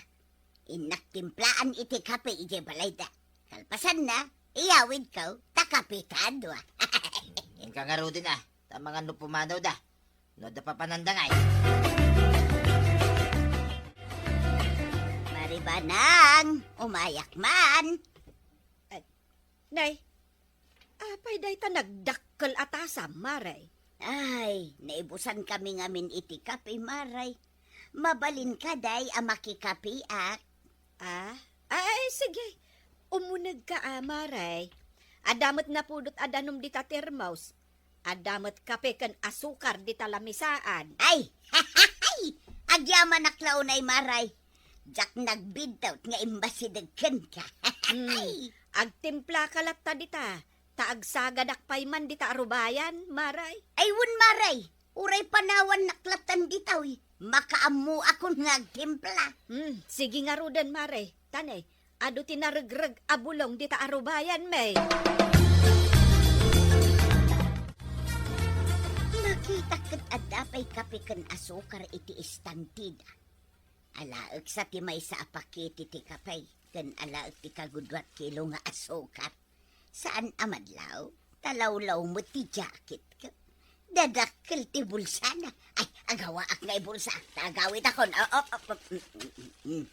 Innak timplaan iti kape idiay balayda. Kalpasanna, iyawidko, ta kape ta dua. Inka ngaruden a, ta amangan no pumanawda. No adda papananda ngay. Maribanang, umayak man. Nay, apay dayta nagdakkel a tasa, Mare? Ay, naibusan kami ngamin iti kape, Mare. Mabalin ka, day, a makikapeak? Ah? Ay, sige. Umuneg ka, a, Mare. Adda met napudot a danum dita termos. Adda met kape ken asukar dita lamisaan. Ay! Agyamanak la unay, Maray. Diak nagbiddaut nga immasideg kenka. Hmm, agtimplaka latta dita, ta agsagadak pay man dita arubayan, Maray. Ay, wen, Maray. Uray panawannak lattan ditoy. Makaammoakon nga agtimpla. Hmm, sige ngaruden, Maray. Tanay, adu ti naregreg a bulong dita arubayan, May. Nakitak ket adda pay kape ken asukar iti istantida. Alaek sa ti maysa a pakete ti kape ken alaek ti kaguduat kilo nga asukar. Saan a madlaw, ta lawlaw met ti jacketko. Dadakkel ti bulsana. Ay, agawaak nga ibulsa. Ta agawidakon. Oh, oh, oh, oh. Mm, mm, mm.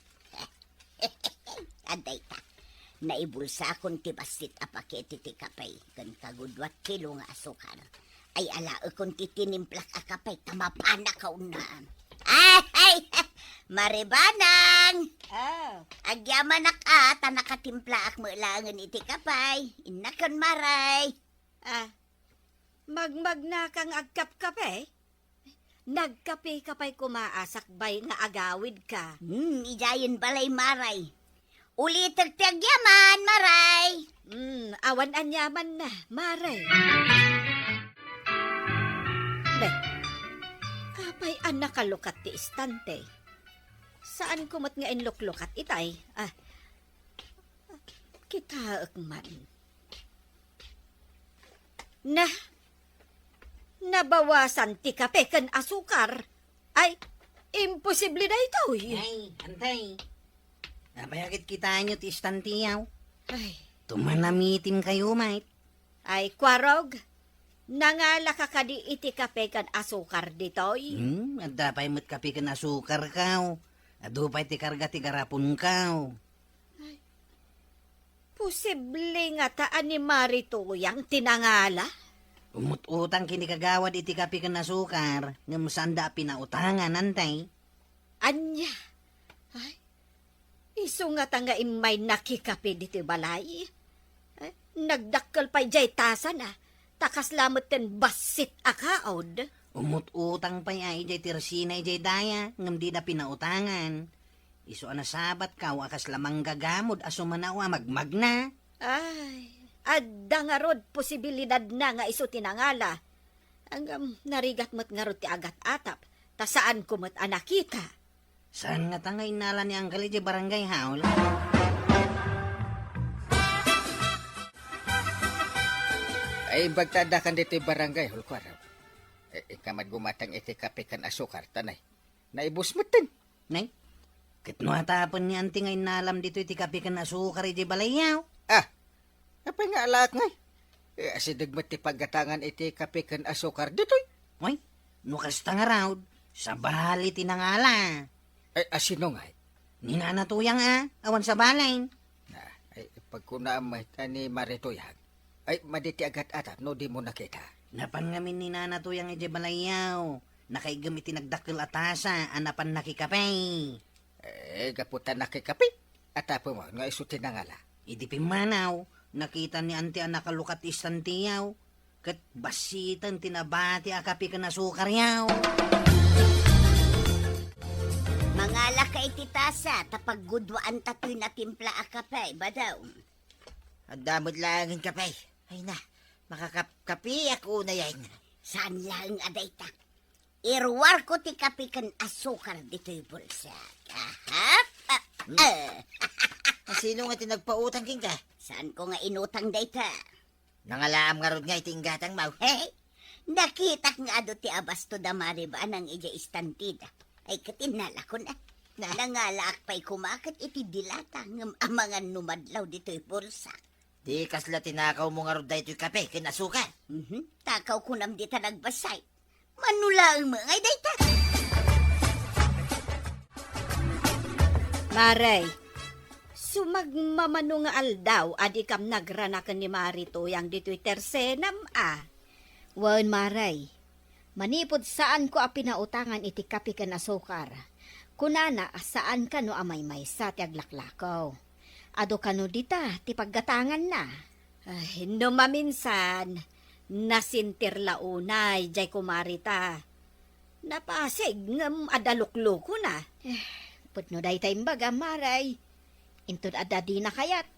Adda ita. Naibulsakon ti bassit a pakete ti kape ken kaguduat kilo nga asukar. Ay, alaekon ti tinimplak a kape ta mapanak a unaan. Ay, ay, Maribanang! Ah. Agyamanak a, ta nakatimplaak met laengen iti kape. Innakon, Maray. Ah, magmagnaka nga agkapkape? Nagkape ka pay koma a sakbay nga agawidka. Hmm, idiayen balay, Maray. Ulitek ti agyaman, Maray. Hmm, awan aniamanna, Maray. Be, apay a nakalukat ti istante? Saanko met nga inluklukat itay? Ah, kitaek man. Na, nabawasan ti kape ken asukar. Ay, imposible daytoy. Ay, antay. Apay a ket kitaenyo ti istantiaw? Ay. Tumanamitim kayo, Mike. Ay, Kuarog, nangalaka kadi iti kape ken asukar ditoy? Hmm, adda pay met kape ken asukar kaw. Adu pay ti karga ti garaponkaw. Ay, posible ngata a ni Mari Tuyang ti nangala? Umut-utang ken ni kagawad iti kape ken asukar, ngem saanda a pinautangan, antay. Ania? Ay, isu ngata nga immay nakikape ditoy balay. Ay, nagdakkel pay jay tasana. Ta kasla metten bassit a kaod. Umut-utang pay a idiay tersena idiay daya, ngem dida pinautangan. Isu a nasabatka a kasla manggagamod a sumanaw a magmagna. Ay, adda ngarud posibilidadna nga isu ti nangala. Ngem narigat met ngarud ti agat-atap, ta saanko met a nakita. Saan ngata nga innala ni Uncle idiay barangay hall? Ay, imbag ta addakan ditoy barangay hall, kuarog. Eh, inka met gumatang iti kape ken asukar, ta nay, naibus metten. Nay, ket no atapen ni Auntie nga innalam ditoy ti kape ken asukar idiay balayyo? Ah, apay nga alaak ngay? Eh, asideg met ti paggatangan iti kape ken asukar ditoy. Ay, no kasta ngarud, sabali ti nangala. Ay, asino ngay? Ni Nana Tuyang a, awan sabalen. Ah, ay, pagkunam met a ni Mari Tuyang. Ay, madi ti agat-atap no dimo nakita. Napan ngamin ni Nana Tuyang idiay balayyo. Nakaiggem iti nagdakkel a tasa a napan nakikape. Eh, gapu ta nakikape, atapen mo nga isu ti nangala. Idi pimmanaw, nakita ni Auntie a nakalukat ti istanteyo, ket bassiten ti nabati a kape ken asukaryo. Mangalaka iti tasa, ta paggudwaanta toy natimpla a kape, badaw. Adda met laengen kape. Ay na, makakapkape ako na yan. Saan laeng a dayta? Iruarko ti kape ken asukar ditoy bulsak. Aha. Ah, ah. Asino nga ti nagpautang kenka? Saanko nga inutang dayta? Nangalaam ngarud nga iti inggatangmo. Hey, nakitak nga adu ti abasto da Mari Banang idiay istantida. Ay, ket innalakon a. Na? Nangalaak pay koma ket iti dilata ngem amangan no madlaw ditoy bulsak. Di kasla tinakawmo ngarud daytoy kape ken asukar? Mhm. Takaw kunam dita nagbasay. Mano laeng met ngay dayta? Mare, sumagmamano nga aldaw a dikam nagranaken ni Mari Tuyang ditoy tersenam a. Wen, Mare, manipud saanko a pinautangan iti kape ken asukar, kunana a saan kano a maymaysa ti aglaklako. Adu kano dita ti paggatanganna. Ay, no maminsan, nasentir la unay jay kumarita. Napasig ngem adda luklukona. Eh, pudno dayta imbaga, Mare. Inton adda dina kayat,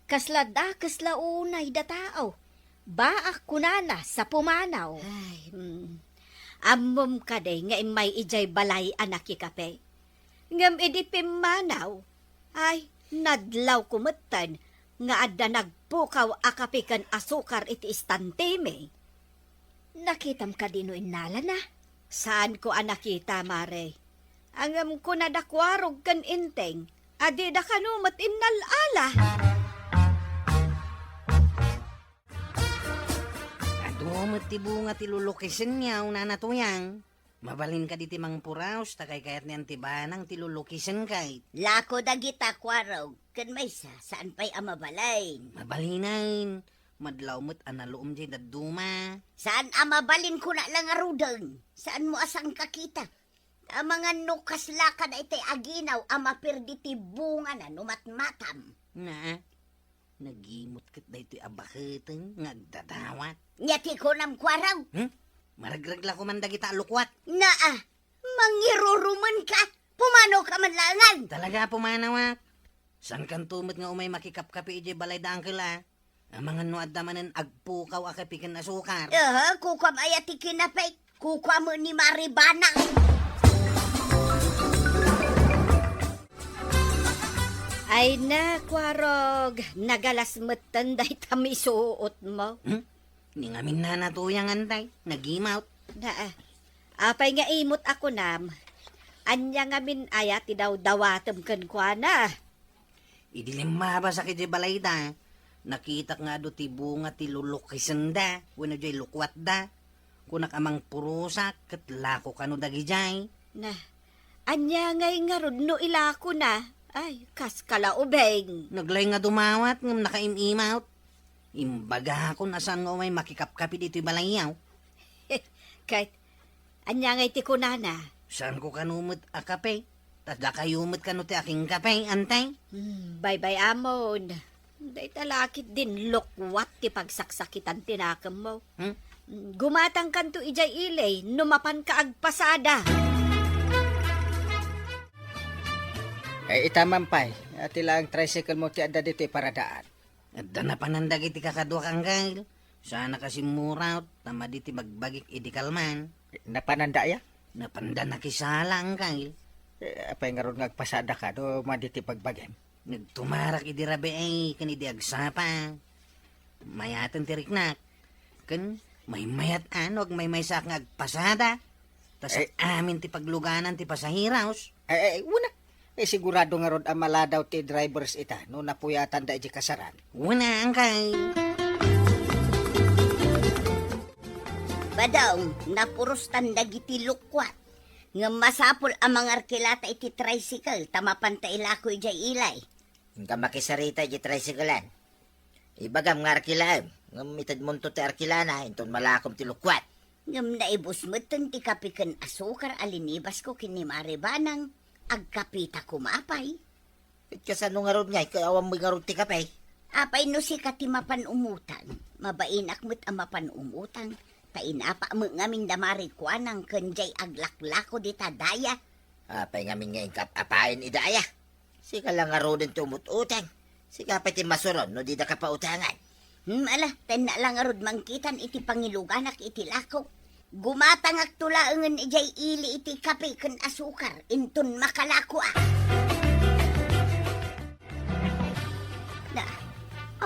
kasla dakes la unay da tao. Baak kunana sa pumanaw. Ay, mm. Ammom kadi nga immay idiay balay a nakikape? Ngem idi pimmanaw, ay, nadlawko metten nga adda nagpukaw a kape ken asukar iti istantemi. Nakitam kadi no innalana? Saanko a nakita, Mare. Ngem kuna da Kuarog ken Enteng a dida kano met innal-ala. Adu met ti bunga ti lulukisenyo, Nana Tuyang. Mabalin kadi ti mangpuraos ta kaykayat ni Auntie Banang ti lulukisen kay. Lako dagita, Kuarog, ken maysa, saan pay a mabalin. Mabalinen. Madlaw met a naluom jay dadduma. Saan a mabalin kuna la ngaruden. Saanmo a sangkakita. Amangan no kasla ka daytay aginaw a maperdi ti bungana no matmatam. Na, nagimot ket daytoy a baketen nga agdadawat. Nya ti kunam, Kuarog? Hmm? Maregreg la koman dagita a lukuat. Naa, mangirurumenka. Pumanaw ka man laengen. Talaga, pumanawak. Saankanto met nga umay makikapkape idiay balay da Uncle a. Amangan no adda manen agpukaw a kape ken asukar. Aha, kukuam aya ti kinapek. Kukuam ni Mari Banang. Ay na, Kuarog, nagalas metten dayta misuotmo. Hmm? Ni ngamin Nana Tuyang, Antay, nagimawt. Na, ah, apay nga imot a kunam? Ania ngamin aya ti dawdawatem kenkuana? Idi limmabasak idiay balayda, nakitak nga adu ti bunga ti lulukisenda wenno diay lukuatda. Kunak a mangpurosak ket lako kano dagidiay. Na, ania ngay ngarud no ilakona? Ay, kas kalaubeng. Naglay nga dumawat ngem nakaim-imawt. Imbagakon a saan nga umay makikapkape ditoy balayyo. Ket, ania ngay ti kunana? Saanko kano met a kape? Ta dakayo met kano ti akingkape, Antay? Hmm, baybay-amon. Dayta la ketdin lukuat ti pagsaksakitan ti nakemmo. Hmm? Gumatangkanto idiay ili no mapanka agpasada. Eh, ita man pay, ati laeng tricycle mo ti adda ditoy paradaan. Adda napanan dagiti kakaduak, Angkel. Saan a kasimmurat, ta madi ti bagbagik idi kalman. Napananda aya? Napanda nakisala, Angkel. Eh, apay ngarud nga agpasadaka no madi ti bagbagim? Nagtumarak idi rabii ken idi agsapa. Mayaten ti riknak. Ken maymayat a no agmaymaysaak nga agpasada. Ta sa Eh. amin ti pagluganan ti pasahiros. Eh, eh, una. Eh, sigurado ngarud a maladaw ti drivers ita no napuyatanda iti kasaran. Una, Angkel. Badong, napurostan dagiti lukuat. Ngem masapul a mangarkilata iti tricycle ta mapanta ilako idiay ili. Inka makisarita iti tricycle-an. Ibagam nga arkilaem, ngem itedmonto ti arkilana, inton malakom ti lukuat. Ngem naibus metten ti kape ken asukar a linibasko ken ni Mari Banang. Agkapeta koma pay. Ket kasano ngarud ngay, ket awan met ngarud ti kape? Apay no sika ti mapan umutang? Mabainak met a mapan umutang, ta inapa met ngamin da Mari Kuanang ken jay aglaklako dita daya. Apay ngamin nga inka ap-apayen ida aya? Sika la ngaruden ti umut-utang. Sika pay ti masuron no didaka pautangan. Hmm, ala, tenna la ngarud mangkitan iti pangiluganak iti lako. Gumatangakto laengen idiay ili iti kape ken asukar, inton makalako a. Na,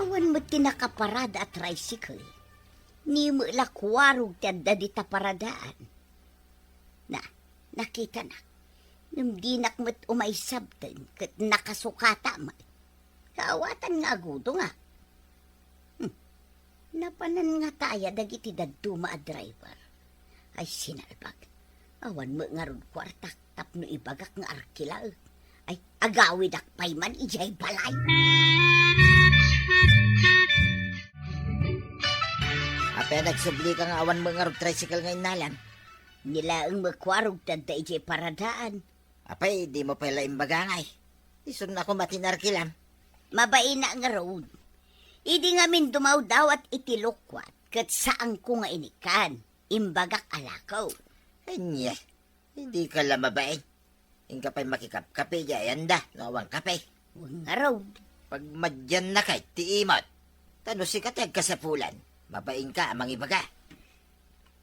awan met ti nakaparada a tricycle. Ni met la kuarog ti adda dita paradaan. Na, nakitanak. Ngem dinak met umaysabten ket nakasukata met. Kaawatan nga agudongak. Hmm. Napanan ngata aya dagiti dadduma a driver. Ay, sinalbag. Awan met ngarud kuartak tapno ibagak nga arkilaek. Ay, agawidak pay man idiay balay. Apay a nagsublika nga awan met ngarud tricycle nga innalam? Ni laeng met kuarog ti adda idiay paradaan. Apay, dimo pay la imbaga ngay? Isunna koma ti narkilam. Mabain ngarud. Idi ngamin dumawdawat iti lukuat, ket saanko nga inikkan. Imbagak a lako. Ania, dika la mabain. Inka pay makikapkape idiay ayanda no awan kape. Wen ngarud. Pagmadianna kay ti imot. Ta no sika ti agkasapulan, mabainka a mangibaga.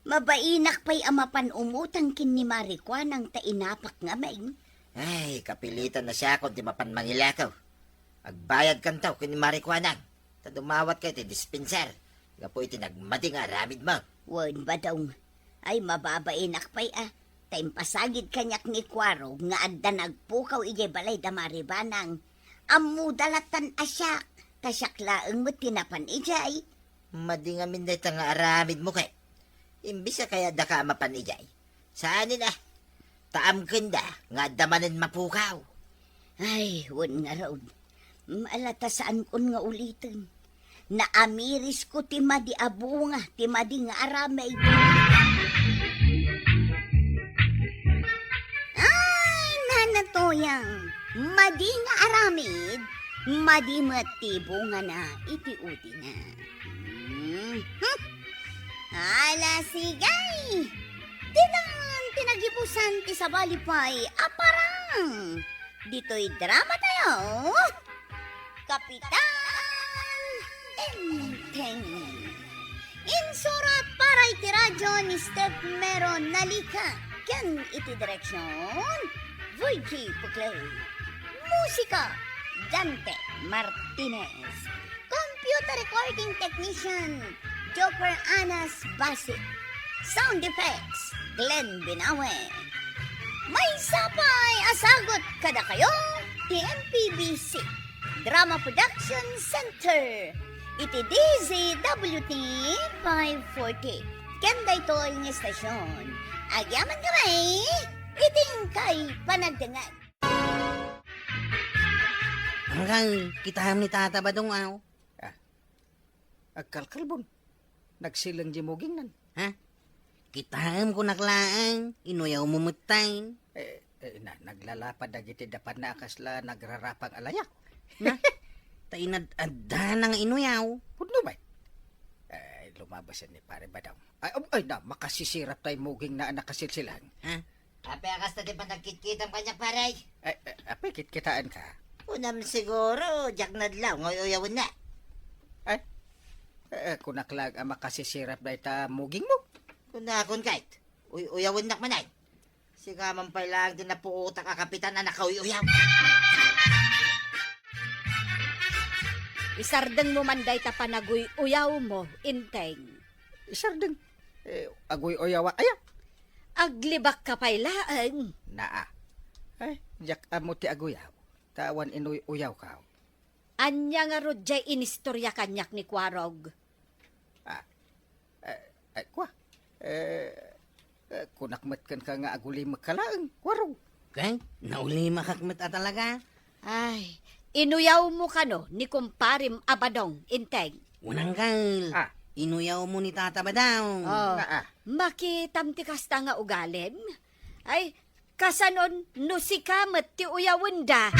Mabainak pay a mapan umutang ken ni Mari Kuanang ta inapak ngamin. Ay, kapilitan a siakon ti mapan mangilako. Agbayadkanto ken ni Mari Kuanang ta dumawat kay ti dispenser gapu iti nagmadi nga aramidmo. Wen, Badong. Ay, mababainak pay a, ta impasagid kaniak ni Kuarog nga adda nagpukaw idiay balay da Mari Banang. Ammoda lattan a siak, ta siak laeng met ti napan idiay. Madi ngamin dayta nga aramidmo ket. Imbes a kayatdaka a mapan idiay. Saanen a. Ta amkenda nga adda manen mapukaw. Ay, wen ngarud. Mm, ala ta saankon nga uliten. Naamirisko ti madi a bunga, ti madi nga aramid. Ay, Nana Toyang, madi nga aramid, madi met ti bungana iti udina. Hmm. Ala, sigay! Ditan ti nagibusan ti sabali pay a parang. Ditoy drama tayo, Kapitan Enteng. Insurat para iti radyo ni Steph Mero Nalica ken iti direksyon, Virgie Puclay. Musika, Dante Martinez. Computer recording technician, Joker Anas Basi. Sound effects, Glenn Binawe. Maysa pay a sagut kadakayo ti M P B C Drama Production Center iti D Z W T five forty. Ken daytoy nga istasyon, agyamankami iti inkay panagdengngeg. Anggal, kitaem ni Tata Badong, aw. Ah, agkalkalbon. Nagsileng di mugingnan. Ha? Kitaem kunak laeng, inuyawmo metten. Eh, eh, na, naglalapad dagiti dapanna a kasla nagrarapang a layak. Na? Ta inad-addana nga inuyaw. Pudno ba? Ay, lumabasen ni Pare Badong. Ay, um, ay na, makasisirap tay muging na nakasilsilang. Ha? Apay a kasta ti panagkitkitam kaniak, pare? Ay, ay, apay kitkitaan ka? Kunam siguro, diak nadlaw nga uyawen na. Ay, eh, kunak lang a makasisirap dayta muging mo. Kunakon kayt, uy-uyawennak manen. Sika man pay laeng ti napuotak a kapitan a nakauy-uyaw. Isardeng mo man dayta panaguy-uyaw mo, Inteng. Isardeng? Eh, aguy-uyawa aya? Aglibak ka pay laeng. Naa. Ay, diak ammo ti aguyaw. Ta awan inuy-uyaw ka. Ania ngarud jay inistorya kaniak ni Kuarog? Ah, eh, eh, kua? Eh, eh, kunak met kenka nga agulimek ka laeng, Kuarog. Kay, naulimakak met a talaga. Ay, inuyaw mo kano ni kumparem a Badong, Inteng? Unanggal. Ah. Inuyaw mo ni Tata Badong. Oh, naa. Makitam ti kasta nga ugalim? Ay, kasanon no sika met ti uyawenda?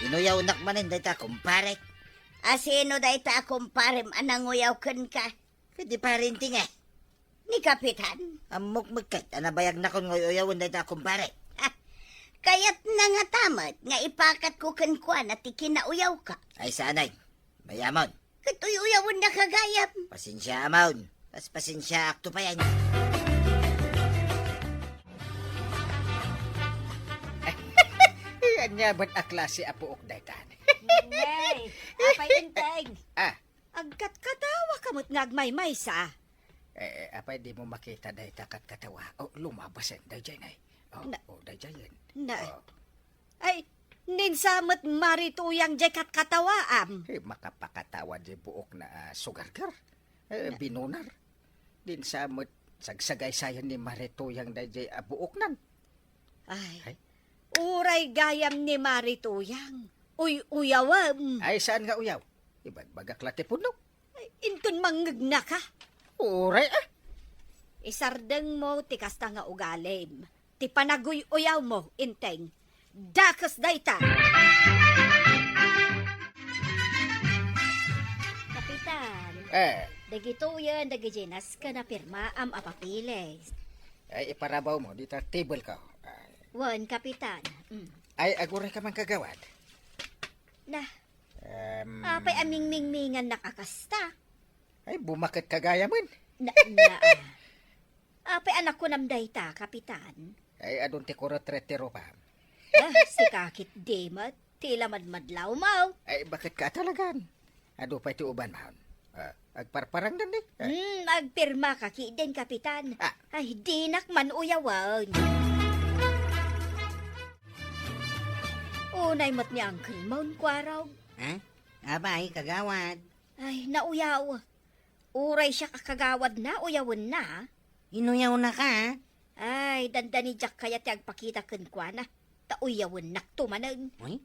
Inuyawnak manen dayta, kumparek. A sino dayta a kumparem a nanguyaw kenka? Ket ni Pare Inteng, eh. Ni Kapitan? Ammok met ket a nabayagna kon nga uyawen dayta a kumpare. Ha? Kayatna ngata met nga ipakatko kenkuana ti kinauyawka. Ay, saan ay? Mayamon. Ket uy-uyawenna ka gayam. Pasensiamon. Kas pasensiaak to payen. Ania met a klase a puok daytan? Nay, Apay Inteng. Ah. Agkatkatawa ka met nga agmaymaysa. Eh, eh, apay dimo makita dayta katkatawa? Oh, lumabasen, daydiay, nay. Oh, na, oh, daydiayen. Na, oh. Ay, ninsa met marituyang jay katkatawaam. Eh, makapakatawa di buok na, ah, sugargar. Eh, na, binunar. Ninsa met sagsagaysayan ni marituyang dayjay a buoknan. Ay, ay, uray gayam ni marituyang. Uy-uyawem. Ay, saan nga uyaw? Ibagbagak la ti pudno. Ay, inton mangngegna ka. Uray, ah. Isardeng mo ti kasta nga ugalim. Ti panaguy-uyaw mo, Inteng. Dakes dayta. Kapitan, eh, dagitoyen dagiti nasken a pirmaam a papeles. Ay, iparabaw mo dita table ko. Ay. Wen, Kapitan. Mm. Ay, aguray ka man, kagawad. Na, em, apay a mingmingmingannak a kasta? Ay, bumaket ka gayamen. Na, na, ah. Apay a nakunam dayta, Kapitan? Ay, adun ti kurot ret ti rupam. Ah, sika ketdi met, ti la madmadlawmaw. Ay, baket ka talagan? Adu pay ti ubanmon. Ah, agparparangdan ni. Ah. Hmm, agpirma ka ketdin, Kapitan. Ah. Ay, dinak man uyawen. Unay met ni Uncle Mon, Kuarog. Ha? Apay, kagawad. Ay, nauyaw. Uray siak a kagawadna, uyawenna. Inuyawnaka? Ay, dandani diak kayat ti agpakita kenkuana. Ta uyawennakto manen. Uy,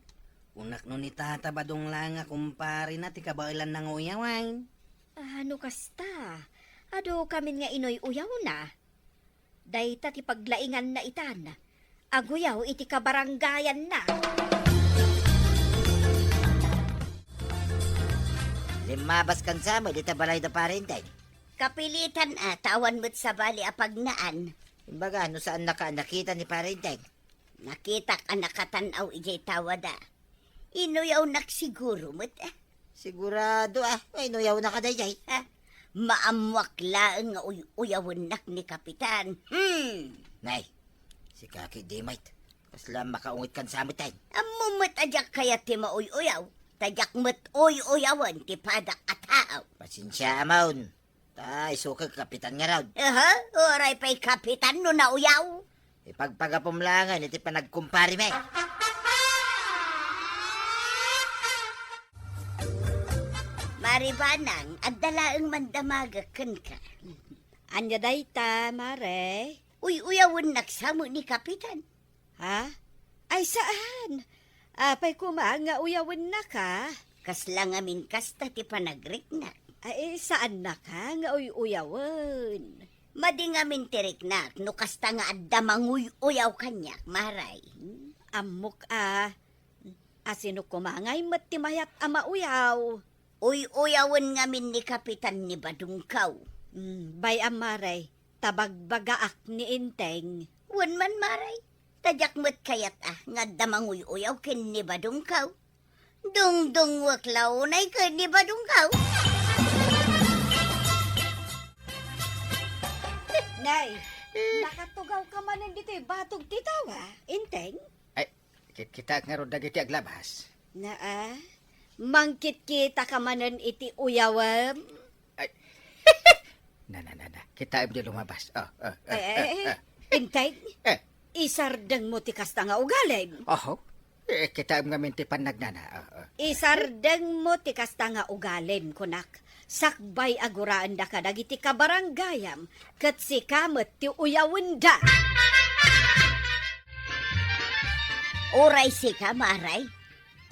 kunak no ni Tata Badong laeng a kumparena ti kabaelanna nga uyawen. Ah, no kasta, adu kamin nga inuy-uyawna. Dayta ti paglainganna itan. Aguyaw iti kabarangayanna. Limmabas kansa met ita balay da Pare Inteng. Kapilitan a, ta awan met sabali a pagnaan. Imbaga, no saannaka a nakita ni Pare Inteng? Nakitak a nakatan-aw idiay tawada. Inuyawnak siguro met, ah. Sigurado, ah. Ay, inuyawnaka daydiay. Ha? Maammoak laeng nga uy-uyawennak ni Kapitan. Hmm. Nay, sika ketdi met. Kasla makaungit kansa met, ay. Ammom met a diak kayat ti mauy-uyaw. Ta diak met uy-uyawen ti padak a tao. Pasensiamon. Ta, isu ka kapitan ngarud. Aha, uray pay kapitan no nauyaw. Ipagpagapum laengen iti panagkumparimi. Mare Banang, adda laeng mandamagek kenka. Ania dayta, Mare? Uy-uyawennak sa met ni kapitan. Ha? Ay, saan? Apay koma nga uyawennaka? Kasla ngamin kasta ti panagriknak. Ay, saannaka nga uy-uyawen. Madi ngamin ti riknak no kasta nga adda manguy-uyaw kaniak, Mare. Hmm, ammok a. A sino koma ngay met ti mayat a mauyaw? Uy-uyawen ngamin ni Kapitan ni Badongkaw. Hmm, bay-am, Mare, ta bagbagaak ni Enteng. Wen man, Mare, ta diak met kayat a nga adda manguy-uyaw ken ni Badongkaw. Dungdungwek la unay ken ni Badongkaw. Nay, nakatugaw ka manen ditoy batog ti tawa, Enteng? Ay, kit-, kitaek ngarud dagiti aglabas. Naa, mangkitkita ka manen iti uyawem? Ay. Na, na, na, na. Kitaem di lumabas. Oh, oh, oh, Eh, eh, oh, eh, oh. Enteng? Eh. Isardengmo ti kasta nga ugalim. Oho. Eh, kitaem ngamin ti pannagnana. Oh, oh. Isardengmo ti kasta nga ugalim, kunak. Sakbay a guraenda kadagiti kabaranggayam, ket sika met ti uyawenda. Uray sika, Maray,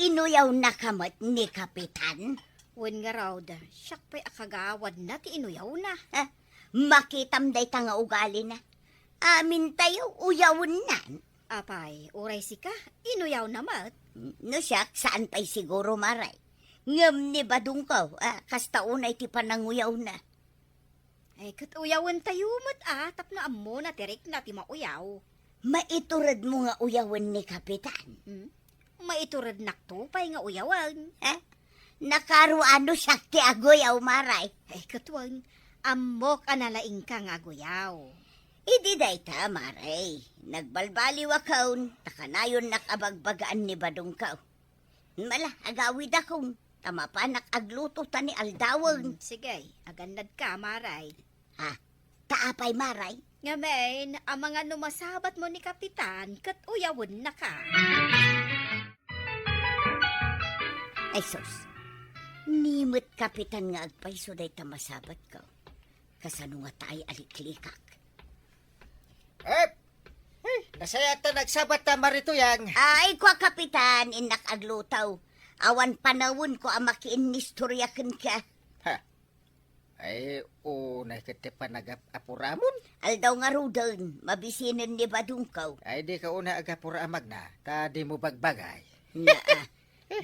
inuyawnaka met ni Kapitan? Wen ngarud, siak pay a kagawadna ti inuyawna. Eh, makitam dayta nga ugalina. Amintayo, uyawennan. Apay, uray sika, inuyawna met. No siak, saan pay siguro, Maray. Ngem ni Badongkaw, ah, kasta unay ti pananguyawna. Ay, ket uyawentayo met a, tapno ammona ti rikna ti mauyaw. Maituredmo nga uyawen ni Kapitan? Hmm? Maiturednakto pay nga uyawen. Eh? Nakaruano siak ti aguyaw, Maray? Ay, ket wen, ammok a nalaingka nga aguyaw. Idi dayta, Maray, nagbalbaliwakon, ta kanayonnak a bagbagaan ni Badongkaw. Mala, agawidakon, ta mapanak agluto ta ni aldawen. Hmm, sige, agannadka, Maray. Ha? Ta apay, Maray? Ngamin, amangan no masabatmo ni Kapitan ket uyawennaka. Ay sus, ni met Kapitan nga agpayso dayta masabatko. Kasano ngata ay aliklikak? Eh, eh, nasayaat ta nagsabat ta, Marituyang. Ay, kua, Kapitan, innak agluto. Awan panawenko a makiinnistorya kenka. Ha? Ay, unay ket ti panagap-apuramon? Aldaw ngaruden, mabisinen ni Badongkaw. Ay, dika unay agapura a magna, ta dimo bagbagay. Naa.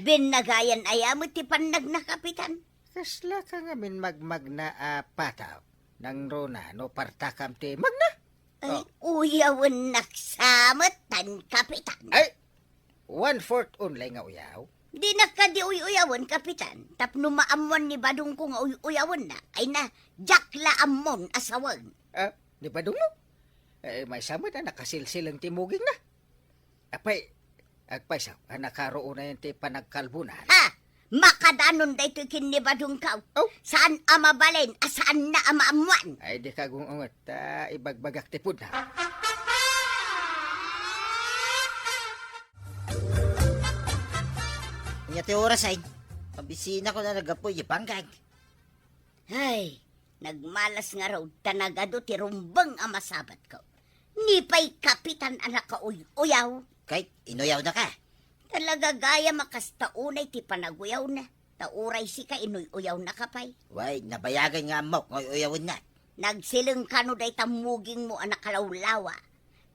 Binnagayan aya met ti pannagna, Kapitan? Kasla ka ngamin magmagna a pataw? Nangruna no partakam ti magna? Ay, oh. Uyawennak sa met tan, Kapitan. Ay, one-fourth only nga uyaw? Dinak kadi uy-uyawen, Kapitan, tapno maammuan ni Badongko nga uy-uyawenna. Ay na, diak la ammon a sawen. Ah, ni Badongmo? Eh, maysa met a nakasilsileng ti mugingna. Apay, agpayso a nakaruonayen ti panagkalbona. Ha! Makadanon daytoy ken ni Badongkaw. Oh. Saan a mabalin a saanna a maammuan. Ay, dika agung-unget, ta ibagbagak ti pudno. Ania ti oras ay? Pabisinak a nagapu iti bangkag. Ay, nagmalas ngarud ta nagadu ti rumbeng a masabatko. Ni pay Kapitan a nakauy-uyaw. Kay, inuyawnaka? Talaga gayam a kasta unay ti panaguyawna. Ta uray sika, inuy-uyawnaka pay. Way, nabayagen nga ammok nga uy-uyawennak. Nagsileng kano dayta mugingmo a nakalawlawa.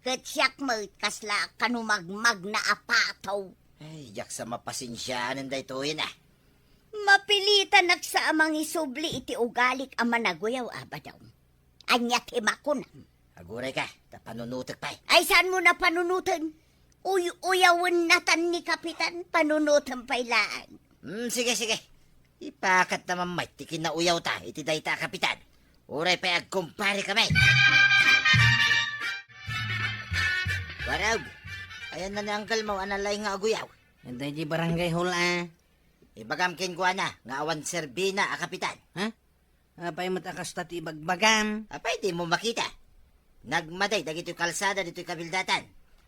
Ket siak met kasla kano magmagna a pataw. Ay, diak sa mapasensianen daytoyen a. Mapilitanak sa a mangisubli iti ugalik a managuyaw a, Badong. Ania ti makunam? Agurayka, ta panunotek pay. Ay, saanmo a panunoten? Uy-uyawen natan ni Kapitan, panunoten pay laeng. Hmm, sige, sige. Ipakat naman met ti kinauyawta iti dayta a Kapitan. Uray pay agkumpare kami. Warag, ayanna ni angkelmo a nalaing nga aguyaw. Adda iti barangay hall a. Ibagam kenkuana nga awan serbina a Kapitan. Ha? Apay met a kasta ti ibagbagam? Apay, dimo makita? Nagmadi dagitoy kalsada ditoy kabildatan.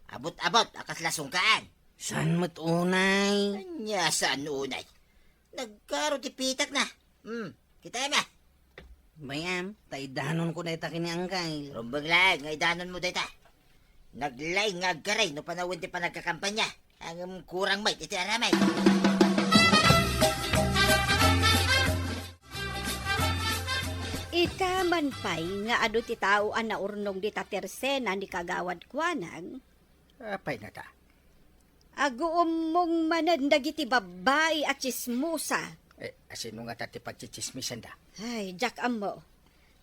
Abut-abut a kasla sungkaan. Saan met unay? Ania saan unay? Nagkaro ti pitakna. Hmm, kitaem a. Bay-am, ta idanonko dayta ken ni Angkay. Rumbeng laeng nga idanonmo dayta. Naglaing nga aggaray no panawen ti panagkakampanya. Ngem kurang met iti aramid. Ita man pay nga adu ti tao a naurnong dita tersena ni Kagawad Kuanang. Apay ngata? Aguummong manen dagiti babbai a tsismosa. Eh, asino ngata ti pagtsitsismisanda? Ay, diak ammo.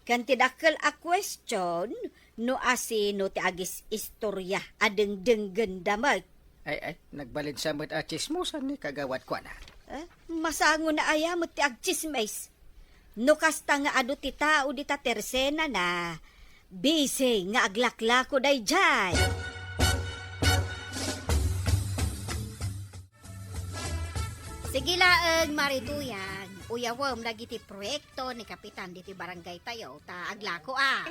Ken ti dakkel a question, no asino ti agis-istorya a dengdenggenda met. Ay, ay, nagbalin sa met a tsismosan ni Kagawad Kuana. Eh, masango na aya met ti agtsismis? No kasta nga adu ti tao dita tersenana, bisi nga aglaklako daydiay. Sige laeng, Mari Tuyang. Uyawem dagiti proyekto ni Kapitan ditoy barangay tayo, ta aglako a.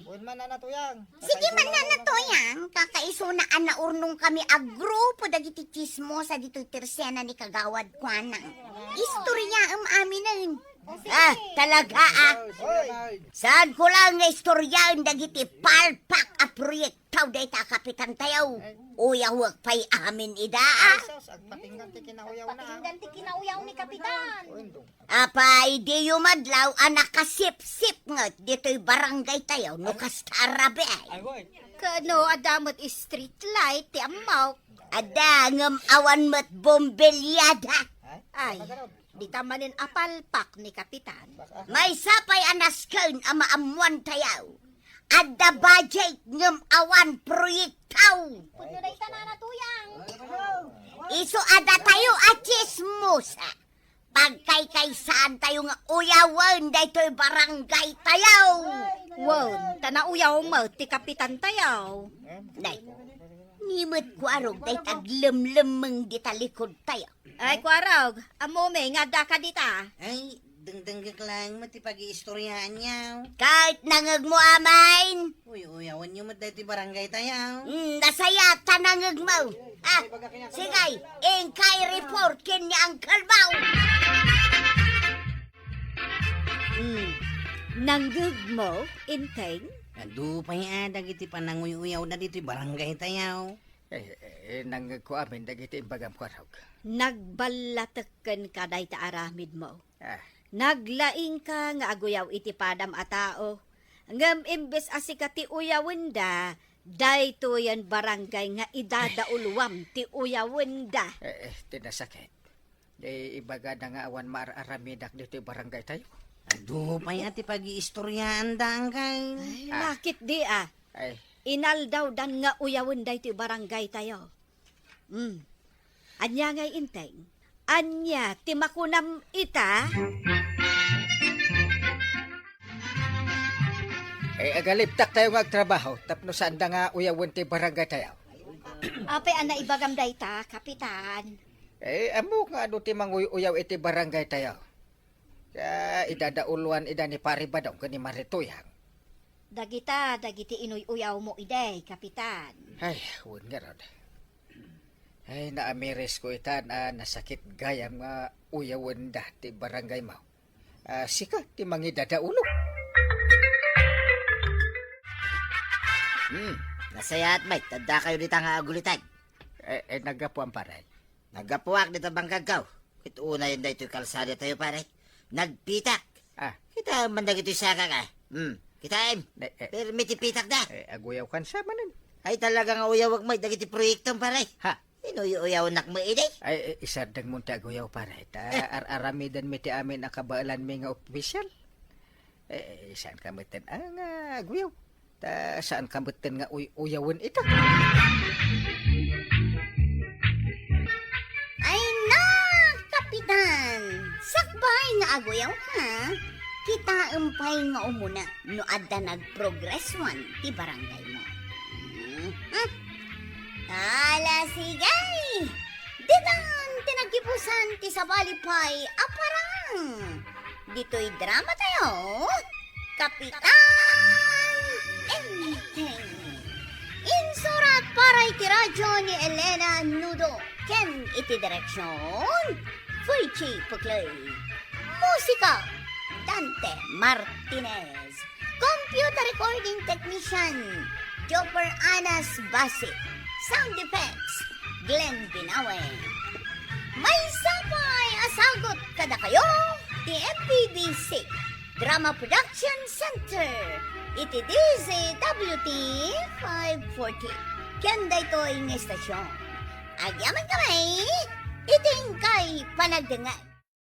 Wen man, Nana Tuyang. Sige man, Nana Tuyang, kakaisuna a naurnong kami a grupo dagiti tsismosa ditoy tersena ni Kagawad Kuanang. Istoryaem aminen. Ah, talaga, ah. Oy. Saan ko lang nga istoryaen dagiti palpak a proyekto dayta a kapitan tayo. Uyawek pay amin ida, ah. Ay, sus, agpatinggan ti kinauyaw na, ah. Agpatinggan ti kinauyaw ni Kapitan. Apay, diyo madlaw a nakasipsipnget ditoy barangay tayo no kasta a rabii. Ay, wen. Kano adda met street light ti ammok. Adda ngem awan met bombelyada. Ay, dita manen a palpak ni Kapitan. Maysa pay a nasken a maammuan tayo. Adda budget ngem awan proyekto. Pudno dayta, Nana Tuyang. Isu a datayo a tsismosa. Pagkaykaysaan tayo nga uyawen daytoy barangay tayo. Wen, ta nauyaw met ti kapitan tayo. Nay, ni met kuarog dayta aglemlemmeng dita likod tayo. Ay, kuarog, ammom nga adda ka dita. Ay, dengdenggek laeng met ti pagiistoryaanyo. Ket nangegmo amin. Uy, uyawenyo met daytoy barangay tayo. Hmm, nasayaat ta nangegmo. Ah, sige, inkay report ken ni Uncle Bao. Hmm, nangegmo, Enteng? Adu pay a dagiti pananguy-uyawda ditoy barangay tayo. Eh, eh, nangegko amin dagiti imbagam, kuarog. Nagballatek kenka dayta aramidmo. Ah. Naglaingka nga aguyaw iti padam a tao, ngem imbes a sika ti uyawenda, daytoyen barangay nga idadauluam ti uyawenda. Eh, eh, ti nasakit. Di ibagada nga awan maar-aramidak ditoy barangay tayo. Adu pay a ti pagiistoryaanda, angkay. Ay, ah. Nakit di, ah. Ay. Inaldawdan nga uyawen daytoy barangay tayo. Hmm. Ania ngay, Enteng? Ania ti makunam ita? Eh, agalibtak tayo nga agtrabaho tapno saanda nga uyawen ti barangay tayo. Apay a naibagam dayta, Kapitan? Eh, ammok nga adu ti manguy-uyaw iti barangay tayo. Kaya idadauluan ida ni Pari Badong ken ni Mari Tuyang. Dagita, dagiti inuy-uyawmo idi, Kapitan. Ay, wen ngarud. Ay, naamiris ko itan a nasakit gayam nga uyawenda ti barangaymo. Ah, sika ti mangidadaulo. Hmm, nasayaat met, ta addakayo dita nga agulitad. Eh, eh, naggapuan, pare. Naggapuak dita bangkagko. Ket unayen daytoy kalsada tayo, pare. Nagpitak. Ah. Kitaem man dagitoy sakak, ah. Hmm, kitaem. Eh, eh. Permi ti pitakda. Eh, aguyaw kan sa manen. Ay, talaga nga uyawek met dagiti proyektom, pare. Ha? Inuy-uyawnak met idi. Ay, eh, isardengmo ti aguyaw, pare. Ta ar-aramiden mi ti amin a kabaelanmi nga opisyal. Eh, saan ka metten a nga aguyaw? Ta saan ka metten nga uy-uyawen ita? Ay na, Kapitan! Sakbay nga aguyaw ka, kitaem pay nga umuna no adda nagprogresoan ti barangaymo. Mhm. Ala, sige! Ditan ti naggibusan ti sabali pay a parang ditoy drama tayo, Kapitan Enteng. Insurat para iti radyo ni Elena Nudo ken iti direksyon, Fuichi Puclay. Musika, Dante Martinez. Computer recording technician, Jopper Anas Basi. Sound effects, Glenn Binawe. Maysa pay a sagut kadakayo ti M P B C Drama Production Center iti D Z W T five forty. Ken daytoy nga istasyon, Agyamankami iti inkay panagdengngeg.